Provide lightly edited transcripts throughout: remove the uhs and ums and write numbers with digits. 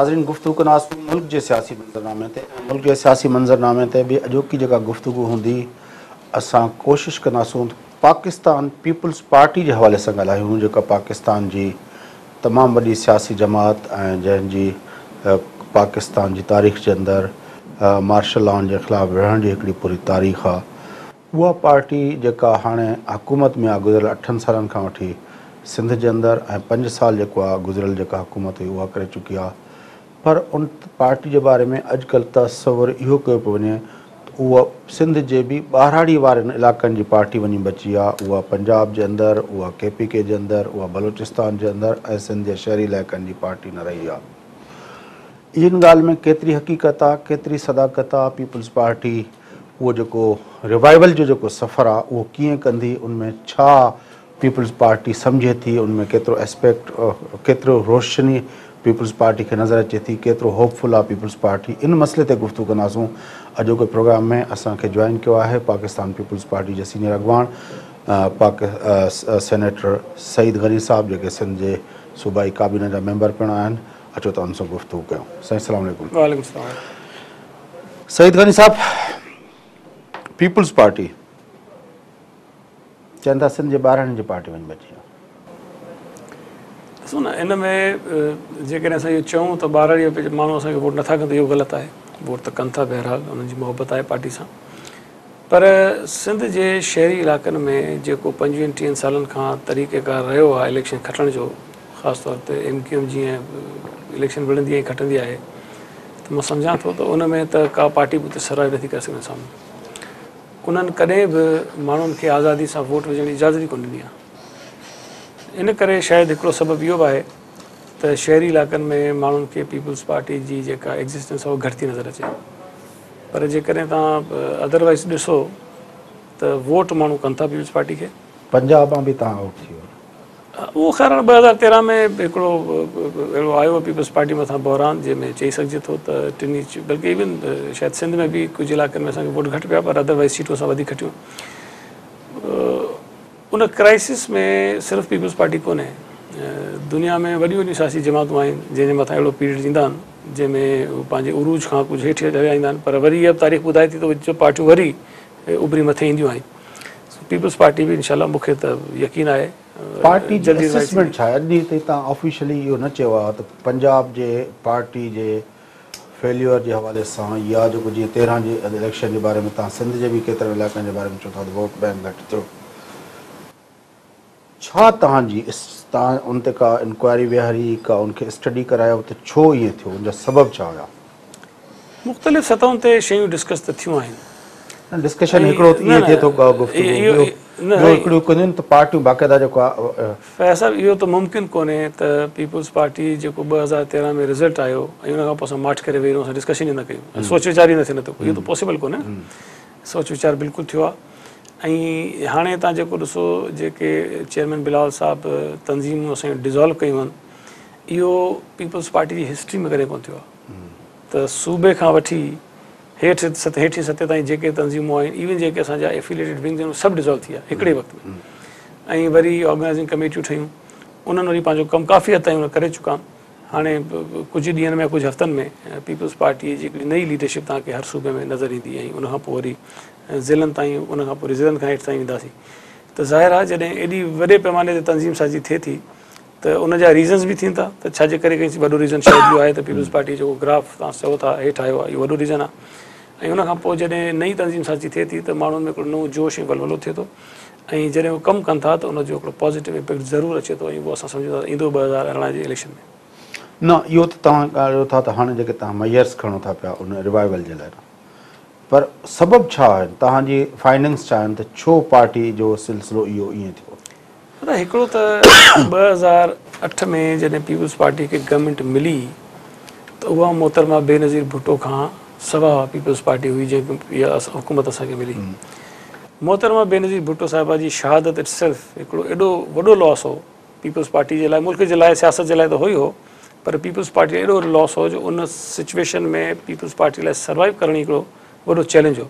ناظرين گفتگو ڪنداسون ملڪ جي سياسي منظرنامي تي ۽ ملڪ جي سياسي منظرنامي تي به اڄوڪي جيڪا گفتگو هوندي اسان ڪوشش ڪنداسون ته پاڪستان پيپلز پارٽي جي حوالي سان ڳالهايون جيڪا پاڪستان جي تمام وڏي سياسي جماعت ۽ جنهن جي پاڪستان جي تاريخ جي اندر مارشل لائن جي خلاف وڙهڻ جي هڪڙي پوري تاريخ آ اها پارٽي جيڪا هاڻي حڪومت ۾ آ گذريل اٺن سالن کان وٺي سنڌ جي اندر ۽ پنج سال جيڪو آ گذريل جيڪا حڪومت هئي اها ڪري چڪي آ پر ان پارٽي جي باري ۾ اڄڪلهه تصور اهو ڪيو پيو وڃي ته اها سنڌ جي به ٻهراڙي وارن علائقن جي پارٽي وڃي بچي آ اها پنجاب جي اندر اها ڪي پي ڪي جي اندر اها بلوچستان جي اندر ۽ سنڌ جي شهري علائقن جي پارٽي نه رهي آ. ان ڳالهه ۾ ڪيتري حقيقت آ ڪيتري صداقت آ پيپلز پارٽي اهو جيڪو ريوائيول جو جيڪو سفر آ اهو ڪيئن ڪندي ان ۾ ڇا پيپلز پارٽي سمجهي ٿي ان ۾ ڪيترو اسپيڪٽ ڪيترو روشني پيپلز پارٽي کي نظر اچي ٿي ڪيترو هوپ فل آ پيپلز پارٽي ان مسئلي تي گفتگو ڪنداسون اڄوڪي پروگرام ۾ اسان کي جوائن ڪيو آهي پاڪستان پيپلز پارٽي جي سينيئر اڳواڻ پاڪ سينيٽر سعيد غني صاحب جيڪي سنڌ جي صوبائي ڪابينا جا ميمبر پڻ آهن اچو ته ان سان گفتگو ڪيون. سائين السلام عليڪم. وعليڪم السلام. سعيد غني صاحب پيپلز پارٽي چون ٿا سنڌ جي ٻارڙن جي پارٽي وڃي بچي آ. ڏسو نه ان ۾ جيڪڏهن اسان اهو چئون ته ٻارڙي ماڻهو اسان کي ووٽ نٿا ڪن ته اهو غلط آهي. ووٽ ته ڪن ٿا بهرحال انهن جي محبت آهي پارٽي سان. پر سنڌ جي شهري علائقن ۾ جيڪو پنجويهن ٽيهن سالن کان طريقه ڪار رهيو آهي اليڪشن کٽڻ جو خاص طور تي ايم ڪيو ايم جيئن اليڪشن وڙهندي ۽ کٽندي آهي ته مان سمجهان ٿو ته ان ۾ ته ڪا پارٽي به اتي سروائيو نٿي ڪري سگهي سامهون انهن ڪڏهن به ماڻهن کي آزادي سان ووٽ وجهڻ جي اجازت ئي ڪونه ڏني آهي ان ڪري شايد هڪڙو سبب اهو به آهي ته شهري علائقن ۾ ماڻهن کي پيپلز پارٽي جي جيڪا ايگزسٽنس آهي اها گهٽ ٿي نظر اچي. پر جيڪڏهن توهان ادروائيز ڏسو ته ووٽ ماڻهو ڪن ٿا پيپلز پارٽي کي. پنجاب مان به توهان آئوٽ ٿي ويو. اهو خير هاڻي 2013 ۾ هڪڙو اهڙو آيو پيپلز پارٽي مٿان بحران جنهن ۾ چئي سگهجي ٿو ته ٽنهي بلڪه ايون شايد سنڌ ۾ به ڪجهه علائقن ۾ اسان کي ووٽ گهٽ پيا پر ادروائيز سيٽون اسان وڌيڪ کٽيون. ان ڪرائسس ۾ صرف پيپلز پارٽي ڪونهي، دنيا ۾ وڏيون وڏيون سياسي جماعتون آهن جنهن جي مٿان اهڙو پيريڊ ايندا آهن جنهن ۾ هو پنهنجي عروج کان ڪجهه هيٺ هليا ايندا آهن پر وري اها به تاريخ ٻڌائي ٿي ته اهي پارٽيون وري اڀري مٿي اينديون آهن. سو پيپلز پارٽي به انشاء الله مون کي ته يقين آهي پارٽي جي اسسمينٽ ڇا آهي؟ اڄ ڏينهن تائين توهان آفيشلي اهو نه چيو آهي ته پنجاب جي پارٽي جي فيليور جي حوالي سان يا جيڪو جيئن 13 جي اليڪشن جي باري ۾ توهان سنڌ جي به ڪيترن علائقن جي باري ۾ چئو ٿا ته ووٽ بينڪ گهٽ ٿيو ڇا توهان جي توهان ان تي ڪا انڪوائري ويهاري ڪا ان کي اسٽڊي ڪرايو ته ڇو ائين ٿيو ان جا سبب ڇا هيا؟ مختلف سطحن تي شيون ڊسڪس ته ٿيون آهن. نه ڊسڪشن هڪڙو ته ائين ٿئي ٿو گفتگو ٻيو ٻيو هڪڙيون ڪنديون آهن ته پارٽيون باقاعده جيڪو آهي. فياض صاحب اهو ته ممڪن ڪونهي ته پيپلز پارٽي جيڪو 2013 ۾ رزلٽ آيو ۽ ان کان پوء اسان ماٺ ڪري ويهي رهون اسان ڊسڪشن ئي نه ڪيون ۽ سوچ ويچار ئي نه ٿئي نه ته اهو ته پاسيبل ڪونهي نه سوچ ويچار بلڪل ٿيو آهي ۽ هاڻي تان جيڪو ڏسو جيڪي چيئرمين بلاول صاحب تنظيمون اسان جون ڊزالو ڪيون آهن اهو پيپلز پارٽي جي هسٽري ۾ ڪڏهن ڪونه ٿيو آهي ته صوبي کان وٺي هيٺ هيٺين سطح تائين جيڪي تنظيمون آهن ايون جيڪي اسان جا افيليٽيڊ ونگز آهن اهي سڀ ڊزالو ٿي ويا هڪڙي وقت ۾ ۽ وري آرگنائزنگ ڪميٽيون ٺهيون انهن وري پنهنجو ڪم ڪافي حد تائين ڪري چڪا آهن هاڻي ڪجهه ڏينهن ۾ ڪجهه هفتن ۾ پيپلز پارٽي جي هڪڙي نئين ليڊرشپ توهان کي هر صوبي ۾ نظر ايندي ۽ ان کان پوء وري ضلعن تائين ان کان پوء وري ضلعن کان هيٺ تائين وينداسين ته ظاهر آهي جڏهن ايڏي وڏي پيماني تي تنظيم سازي ٿئي ٿي ته ان جا ريزنز به ٿين ٿا ته ڇا جي ڪري ڪئي وڏو ريزن شايد اهو آهي ته پيپلز پارٽي جيڪو گراف توهان چئو ٿا هيٺ آيو آهي اهو وڏو ريزن آهي ۽ ان کان پوء جڏهن نئين تنظيم سازي ٿئي ٿي ته ماڻهن ۾ هڪڙو نئون جوش ۽ ولولو ٿئي ٿو ۽ جڏهن هو ڪم ڪن ٿا ته ان جو هڪڙو پازيٽو امپيڪٽ ضرور اچي ٿو ۽ اهو اسان سمجهون ٿا ته ايندو 2018 جي اليڪشن ۾. نه اهو ته توهان ڳالهايو ٿا ته هاڻي جيڪي توهان ميئرس کڻو ٿا پيا ان ريوائيول جي لاء پر سبب ڇا آهن توهان جي فائنڊنگس ڇا آهن ته ڇو پارٽي جو سلسلو اهو ائين ٿيو؟ ادا هڪڙو ته 2008 ۾ جڏهن پيپلز پارٽي کي گورنمينٽ ملي ته اها محترمه بينظير ڀٽو کان سوا پيپلز پارٽي هئي جنهن کي اها حڪومت اسان کي ملي. محترمه بينظير ڀٽو صاحبه جي شهادت it self هڪڙو ايڏو وڏو لاس هو پيپلز پارٽي جي لاء ملڪ جي لاء سياست جي لاء ته هو ئي هو پر پيپلز پارٽي لاء ايڏو وڏو لاس هو جو ان سچويشن ۾ پيپلز پارٽي لاء سروائيو ڪرڻ ئي هڪڙو وڏو چئلينج هو.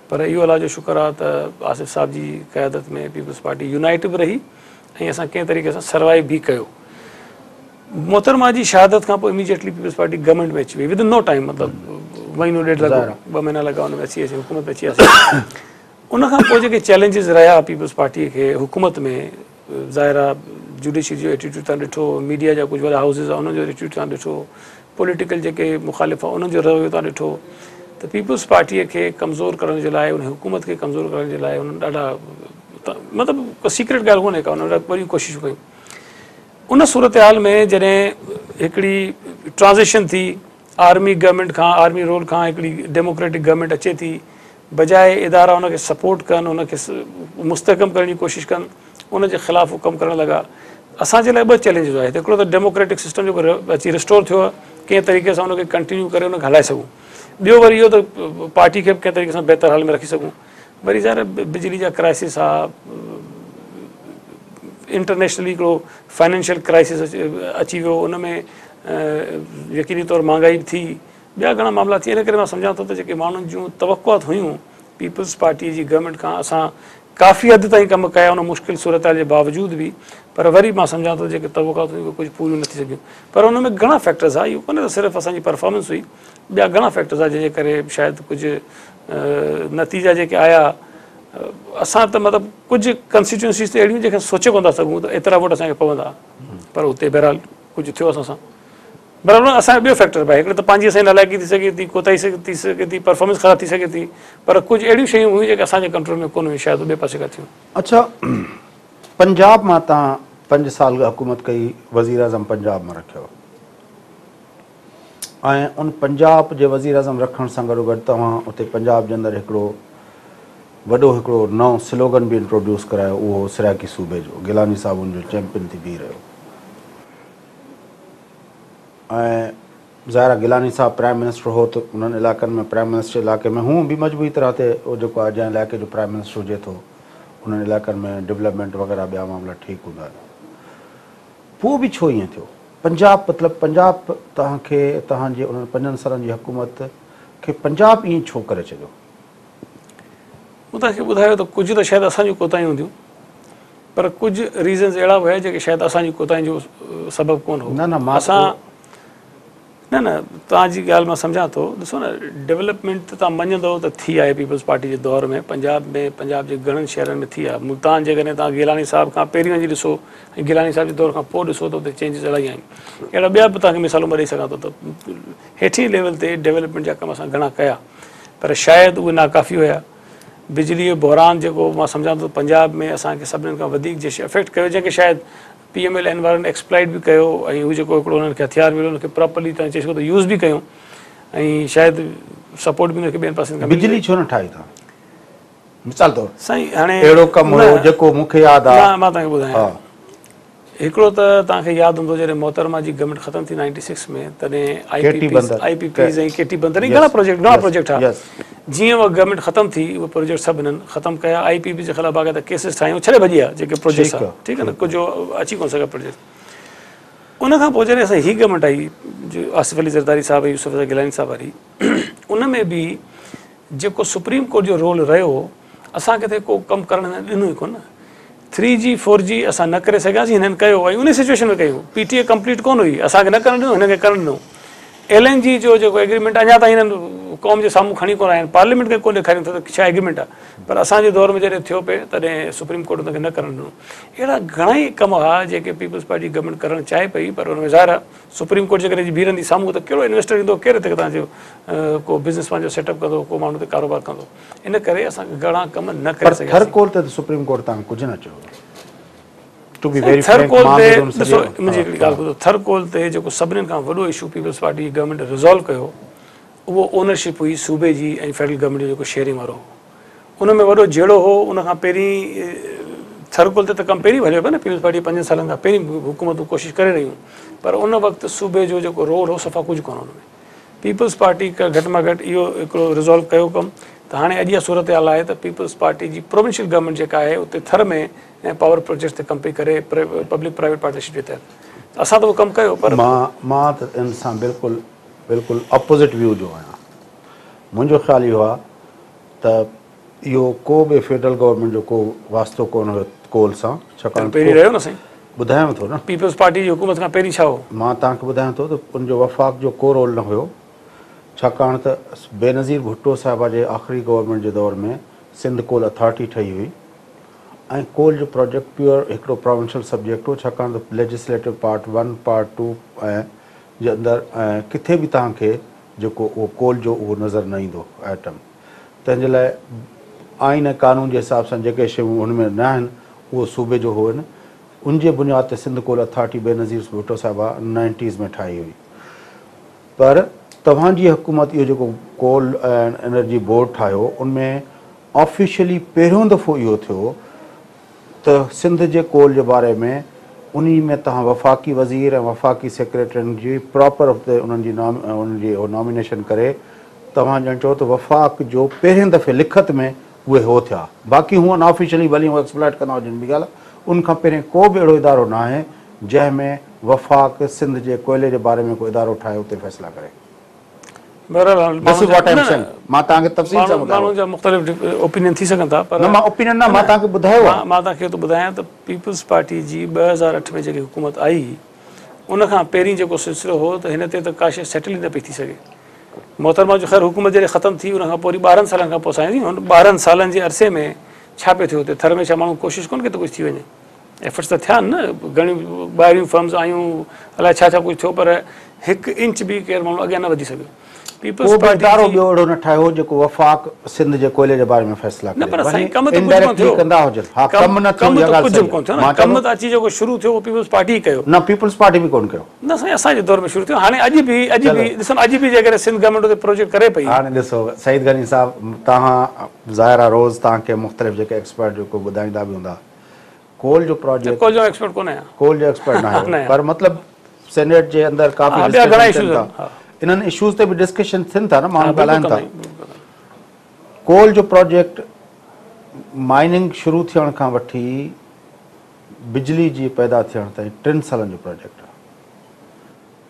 پر اهو الله جو شڪر آهي ته آصف صاحب جي قيادت ۾ پيپلز پارٽي يونائيٽ به رهي ۽ اسان ڪنهن طريقي سان سروائيو به ڪيو. محترمه جي شهادت کان پوء اميڊيٽلي پيپلز پارٽي گورنمينٽ ۾ اچي وئي ود ان نو ٽائيم، مطلب مهينو ڏيڍ لڳو، 2 مهينا لڳا ان ۾ اچي وياسين، حڪومت ۾ اچي وياسين. ان کان پوء جيڪي چئلينجز رهيا پيپلز پارٽي کي حڪومت ۾، ظاهر آهي جوڊيشري جو ايٽيٽيوڊ تان ڏٺو، ميڊيا جا ڪجهه وڏا هائوسز آهن انهن جو ايٽيٽيوڊ تان ڏٺو، پوليٽيڪل جيڪي مخالف آهن انهن جو رويو تان ڏٺو ته پيپلز پارٽي کي ڪمزور ڪرڻ جي لاء، ان حڪومت کي ڪمزور ڪرڻ جي لاء انهن ڏاڍا، مطلب ڪو سيڪريٽ ڳالهه ڪونهي ڪا، انهن ڏاڍا وڏيون ڪوششون ڪيون. ان صورتحال ۾ جڏهن هڪڙي ٽرانزيشن ٿي آرمي گورنمينٽ کان، آرمي رول کان هڪڙي ڊيموڪريٽڪ گورنمينٽ اچي ٿي، بجاء ادارا ان کي سپورٽ ڪن، ان کي مستحڪم ڪرڻ جي ڪوشش ڪن، ان جي خلاف هو ڪم ڪرڻ لڳا. اسان جي لاء ٻه چئلينجز هئا، هڪڙو ته ڊيموڪريٽڪ سسٽم جيڪو اچي ريسٽور ٿيو آهي، ڪنهن طريقي سان ان کي ڪنٽينيو ڪري ان کي هلائي سگهون، ٻيو وري اهو ته پارٽي کي به ڪنهن طريقي سان بهتر حال ۾ رکي سگهون. وري ظاهر آهي بجلي جا ڪرائسس آ، انٽرنيشنلي هڪڙو فائنينشل ڪرائسس اچي ويو، ان ۾ يقيني طور مهانگائي به ٿي، ٻيا گهڻا معاملا ٿي. ان ڪري مان سمجهان ٿو ته جيڪي ماڻهن جون توقعات هيون پيپلز پارٽي جي گورنمينٽ کان، اسان ڪافي حد تائين ڪم ڪيا ان مشڪل صورتحال جي باوجود به، پر وري مان سمجهان ٿو جيڪي توقعات هيون اهي ڪجهه پوريون نه ٿي سگهيون. پر ان ۾ گهڻا فيڪٽرز آ، اهو ڪونهي ته صرف اسان جي پرفارمنس هئي، ٻيا گهڻا فيڪٽرز آ جنهن جي ڪري شايد ڪجهه نتيجا جيڪي آيا. اسان ته مطلب ڪجهه ڪنسٽيٽوئنسيز ته اهڙيون جيڪي سوچي ڪونه ٿا سگهون ته ايترا ووٽ اسان کي پوندا، پر اتي بهرحال ڪجهه ٿيو اسان سان. بهرحال اسان جو ٻيو فيڪٽر به آهي، هڪڙو ته پنهنجي اسان جي نالائقي ٿي سگهي ٿي، ڪوتاهي ٿي سگهي ٿي، پرفارمنس خراب ٿي سگهي ٿي، پر ڪجهه اهڙيون شيون هيون جيڪي اسان جي ڪنٽرول ۾ ڪونه هيون، شايد ٻئي پاسي کان ٿيون. اڇا پنجاب مان توهان 5 سال حڪومت ڪئي، وزيراعظم پنجاب مان رکيو ۽ ان پنجاب جي وزيراعظم رکڻ سان گڏوگڏ توهان اتي پنجاب جي اندر هڪڙو وڏو هڪڙو نئون سلوگن به انٽروڊيوس ڪرايو، اهو هو سرائيڪي صوبي جو، گيلاني صاحب ان جو چيمپين ٿي بيهي رهيو ۽ ظاهر آهي گيلاني صاحب پرائم منسٽر هو ته انهن علائقن ۾ پرائم منسٽر علائقي ۾ هونء به مجموعي طرح تي اهو جيڪو آهي جنهن علائقي جو پرائم منسٽر هجي ٿو انهن علائقن ۾ ڊولپمينٽ وغيره ٻيا معاملا ٺيڪ هوندا آهن. پوء به ڇو ائين ٿيو؟ پنجاب مطلب پنجاب توهان کي توهان جي انهن 5 سالن جي حڪومت کي پنجاب ائين ڇو ڪري ڇڏيو؟ مون توهان کي ٻڌايو ته ڪجهه ته شايد اسان جون ڪوتاهيون هونديون پر ڪجهه ريزنز اهڙا به هيا جيڪي شايد اسان جي ڪوتاهين جو سبب ڪونه هو. نه نه مان اسان نه نه توهان جي ڳالهه مان سمجهان ٿو. ڏسو نه ڊولپمينٽ ته توهان مڃندؤ ته ٿي آهي پيپلز پارٽي جي دور ۾ پنجاب ۾ پنجاب جي گهڻن شهرن ۾ ٿي آهي. ملتان جيڪڏهن توهان گيلاني صاحب کان پهرين وڃي ڏسو ۽ گيلاني صاحب جي دور کان پوء ڏسو ته اتي چينجز الاهي آهن. اهڙا ٻيا به توهان کي مثالون مان ڏئي سگهان ٿو ته هيٺين ليول تي ڊولپمينٽ جا ڪم اسان گهڻا ڪيا پر شايد اهي ناڪافي هيا. بجلي جو بحران جيڪو مان سمجهان ٿو پنجاب ۾ اسان کي سڀني کان وڌيڪ جنهن افيڪٽ ڪيو، جنهن کي شايد پي ايم ايل اين وارن ايڪسپلائيٽ به ڪيو ۽ هو جيڪو هڪڙو انهن کي هٿيار مليو ان کي پراپرلي توهان چئي سگهو ته يوز به ڪيو ۽ شايد سپورٽ به ان کي ٻين پاسن کان ملي. بجلي ڇو نه ٺاهي توهان؟ مثال طور سائين هاڻي اهڙو ڪم هيو جيڪو مون کي ياد آ. مان توهان کي ٻڌايان هڪڙو ته توهان کي ياد هوندو جڏهن محترمه جي گورنمينٽ ختم ٿي 96 ۾ تڏهن آء پي پيز ۽ ڪي ٽي بندر ۽ گهڻا پروجيڪٽ گهڻا پروجيڪٽ ٺاهيا. جيئن اها گورنمينٽ ختم ٿي اهي پروجيڪٽ سڀ هنن ختم ڪيا. آء پي پي جي خلاف باقاعده ڪيسز ٺاهيون ڇڏي ڀڄي ويا جيڪي پروجيڪٽس هئا ٺيڪ آهي نه ڪجهه اچي ڪونه سگهيا پروجيڪٽ. ان کان پوء جڏهن اسان هي گورنمينٽ آئي جو آصف علي زرداري صاحب ۽ يوسف رضا گيلاني صاحب واري ان ۾ به جيڪو سپريم ڪورٽ جو رول رهيو اسان کي ته ڪو ڪم ڪرڻ هنن ڏنو ئي ڪونه. ٿري جي فور جي اسان نه ڪري سگهياسين هنن ڪيو ۽ انهي سچويشن ۾ ڪيو. پي ٽي اي ڪمپليٽ ڪونه هئي اسان کي نه ڪرڻ ڏنو هنن کي ڪرڻ ڏنو. ايل اين جي جو جيڪو ايگريمينٽ اڃا تائين هنن قوم جي سامهون کڻي ڪونه آيا آهن پارليامينٽ کي ڪونه ڏيکارين ٿا ته ڇا ايگريمينٽ آهي پر اسان جي دور ۾ جڏهن ٿيو پئي تڏهن سپريم ڪورٽ ان کي نه ڪرڻ ڏنو. اهڙا گهڻا ئي ڪم هئا جيڪي پيپلز پارٽي گورنمينٽ ڪرڻ چاهي پئي پر ان ۾ ظاهر آهي سپريم ڪورٽ جيڪڏهن جي بيهرندي سامهون ته ڪهڙو انويسٽر ايندو ڪير هتي توهان جو ڪو بزنس پنهنجو سيٽ اپ ڪندو ڪو ماڻهو هتي ڪاروبار ڪندو ان ڪري اسان گهڻا ڪم نه ڪري پر سگهياسين. ٿر ڪول تي ته سپريم ڪورٽ توهان ڪجهه نه چيو ٽو بي سائين ويري ٿر فرينڪ ڪول مان تي به ڏسو سڄو منهنجي هڪڙي ڳالهه ٻڌو ٿر ڪول تي جيڪو سڀني کان وڏو اشو پيپلز پارٽي جي گورنمينٽ ريزالو ڪيو اهو اونرشپ هئي صوبي جي ۽ فيڊرل گورنمينٽ جو جيڪو شيئرنگ وارو هو ان ۾ وڏو جهيڙو هو. ان کان پهرين ٿر ڪول تي ته ڪم پهرين به هليو پيو نه، پيپلز پارٽي 5 سالن کان پهرين به حڪومتون ڪوشش ڪري رهيون پر ان وقت صوبي جو جيڪو رول هو صفا ڪجهه ڪونه هو ان ۾ پيپلز پارٽي گهٽ مان گهٽ اهو هڪڙو ريزالو ڪيو ڪم ته هاڻي اڄ اها صورتحال آهي ته پيپلز پارٽي جي پروونشل گورنمينٽ جيڪا آهي اتي ٿر ۾ پاور پروجيڪٽس تي ڪم پئي ڪري پبلڪ پرائيويٽ پارٽنرشپ جي تحت اسان ته اهو ڪم ڪيو پر مان ته ان سان بلڪل بلڪل اپوزٽ ويو جو آهيان منهنجو خيال اهو آهي ته اهو ڪو به فيڊرل گورنمينٽ جو ڪو واسطو ڪونه هيو ڪول سان ڇاڪاڻ پهرين رهيو نه سائين. ٻڌايانو ٿو نه. پيپلز پارٽي جي حڪومت کان پهرين ڇا هو؟ مان توهان کي ٻڌايان ٿو ته ان جو وفاق جو ڪو رول نه هيو، ڇاڪاڻ ته بينظير ڀٽو صاحبه جي آخري گورنمينٽ جي دور ۾ سنڌ ڪول اٿارٽي ٺهي هئي ۽ ڪول جو پراجيڪٽ پيور هڪڙو پراونشل سبجيڪٽ هو، ڇاڪاڻ ته legislative part one, part two ۽ جي اندر ۽ ڪٿي به توهان کي جيڪو اهو ڪول جو اهو نظر نه ايندو آئٽم. تنهن جي لاء آئين ۽ قانون جي حساب سان جيڪي شيون هن ۾ نه آهن اهو صوبي جو هو نه ان جي بنياد تي سنڌ ڪول اٿارٽي بينظير ڀٽو صاحبه نائنٽيز ۾ ٺاهي هئي پر توهان جي حڪومت اهو جيڪو ڪول اينڊ انرجي بورڊ ٺاهيو ان ۾ آفيشلي پهريون دفعو اهو ٿيو ته سنڌ جي ڪول جي باري ۾ انهي ۾ توهان وفاقي وزير ۽ وفاقي سيڪريٽرين جي پراپر انهن جي انهن جي نامينيشن ڪري توهان ڄڻ چئو ته وفاق جو پهرين دفعي لکت ۾ اهي هو ٿيا باقي هونئن آفيشلي ڀلي هو ايڪسپلائٽ ڪندا هجن ٻي ڳالهه ان کان پهرين ڪو به اهڙو ادارو ناهي جنهن ۾ وفاق سنڌ جي ڪوئلي جي باري ۾ ڪو ادارو ٺاهي اتي فيصلا ڪري. بهرحال This is what I am saying. مان توهان کي تفصيل سان ٻڌايو. ماڻهن جا مختلف اوپينين ٿي سگهن ٿا پر نه مان اوپينين نه مان توهان کي ٻڌايو آهي. مان توهان کي اهو ٿو ٻڌايان ته پيپلز پارٽي جي 2008 ۾ جيڪي حڪومت آئي ان کان پهرين جيڪو سلسلو هو ته هن تي ته ڪا شيء سيٽل ئي نه پئي ٿي سگهي. محترمه جو خير حڪومت جڏهن ختم ٿي ان کان پوء وري 12 سالن کان پوء اسان آياسين. هن 12 سالن جي عرصي ۾ ڇا پيو ٿيو اتي ٿر ۾ ڇا ماڻهو ڪوشش ڪونه ڪئي ته ڪجهه ٿي وڃي؟ ايفرٽس ته ٿيا آهن نه، گهڻيون ٻاهريون فرمز آيون الائي ڇا ڇا ڪجهه ٿيو پر هڪ انچ به ڪير ماڻهو اڳيان نه وڌي سگهيو. پيپلز ڪو به پارٽي ادارو جي ٻيو اهڙو نه ٺاهيو جيڪو وفاق سنڌ جي ڪوئلي جي باري ۾ فيصلا نه ڪري پر ڀلي سائين ڪم ته ڪجهه ڪونه انڊائريڪٽلي ٿيو. ڪندا هجن. ها ڪم ڪم نه ٿيو ڪم اها ته ڳالهه ڪجهه صحيح به ڪونه ٿيو آهي نه مان ڪم چوان ته اچي جيڪو شروع ٿيو اهو پيپلز پارٽي ئي ڪيو. نه پيپلز پارٽي به ڪونه ڪيو. نه سائين اسان جي دور ۾ شروع ٿيو هاڻي اڄ به اڄ چلو به ڏسو نه اڄ به جيڪڏهن سنڌ گورنمينٽ اتي پروجيڪٽ ڪري پئي. هاڻي ڏسو سعيد غني صاحب توهان ظاهر آهي روز توهان کي مختلف جيڪي ايڪسپرٽ جيڪو ٻڌائيندا به هوندا ڪول جو نه پروجيڪٽ ڪول جو ايڪسپرٽ ڪونه آهيان. ڪول جو ايڪسپرٽ نه نه آهيو آهيان. پر مطلب سينيٽ جي اندر ڪافي ها ٻيا گهڻا ڊسڪشن ٿين اشوز ٿا آهن ها. انهن اشوز تي به ڊسڪشن ٿين ٿا نه ها ماڻهو بلڪل ڳالهائن ڪندا ٿا. آهيون بلڪل ڪندا آهيون. ڪول جو پروجيڪٽ مائننگ شروع ٿيڻ کان وٺي بجلي جي پيدا ٿيڻ تائين 3 سالن جو پروجيڪٽ آهي.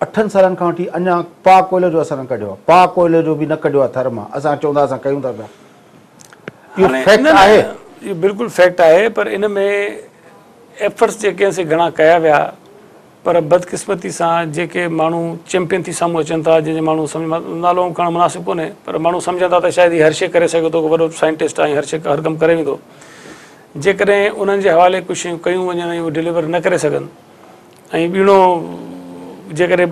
8 سالن کان وٺي اڃا پاء ڪوئلي جو اسان نه ڪڍيو آهي، پاء ڪوئلي جو به نه ڪڍيو آهي ٿر مان، اسان چئون ٿا اسان ڪيون ٿا پيا. اهو هاڻي فيڪٽ نه نه آهي. اهو بلڪل فيڪٽ آهي پر ان ۾ ايفرٽس جيڪي آهن سي گهڻا ڪيا ويا پر بدقسمتي سان جيڪي ماڻهو چيمپيئن ٿي سامهون اچن ٿا جنهن جي ماڻهو سمجهه نالو کڻڻ مناسب ڪونهي پر ماڻهو سمجهن ٿا ته شايد هي هر شيء ڪري سگهي ٿو، ڪو وڏو سائنٽسٽ آهي هر شيء هر ڪم ڪري ويندو. جيڪڏهن انهن جي حوالي ڪجهه شيون ڪيون وڃن ۽ اهي ڊليور نه ڪري سگهن ۽ ٻيڻو جيڪڏهن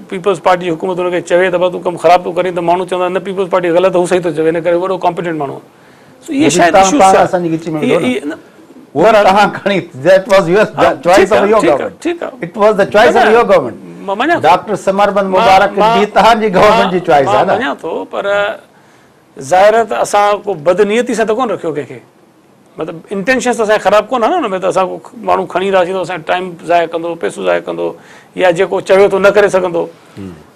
پيپلز پارٽي جي حڪومت ان کي چوي ته بابا تون ڪم خراب ٿو ڪرين ته ماڻهو چوندا نه پيپلز پارٽي غلط هو صحيح ٿو چوي ان ڪري وڏو ڪامپيٽنٽ ماڻهو آهي. سو اهي شايد اشوز ٿيا. اسان جي ڳچي ۾ وڌو نه اهو توهان کڻي that was your choice of your government ٺيڪ آهي it was the choice of your government مان مڃان ٿو ڊاڪٽر ثمربند مبارڪ جي توهان جي گورنمينٽ جي چوائس آهي نه مان مڃان ٿو پر ظاهر آهي ته اسان ڪو بدنيتي سان ته ڪونه رکيو ڪنهن کي مطلب انٽينشنس ته اسان جا خراب ڪونه آهن نه ان ۾ ته اسان ڪو ماڻهو کڻي اينداسين ته اسان جو ٽائيم ضايع ڪندو پئسو ضايع ڪندو يا جيڪو چوي ٿو نه ڪري سگهندو.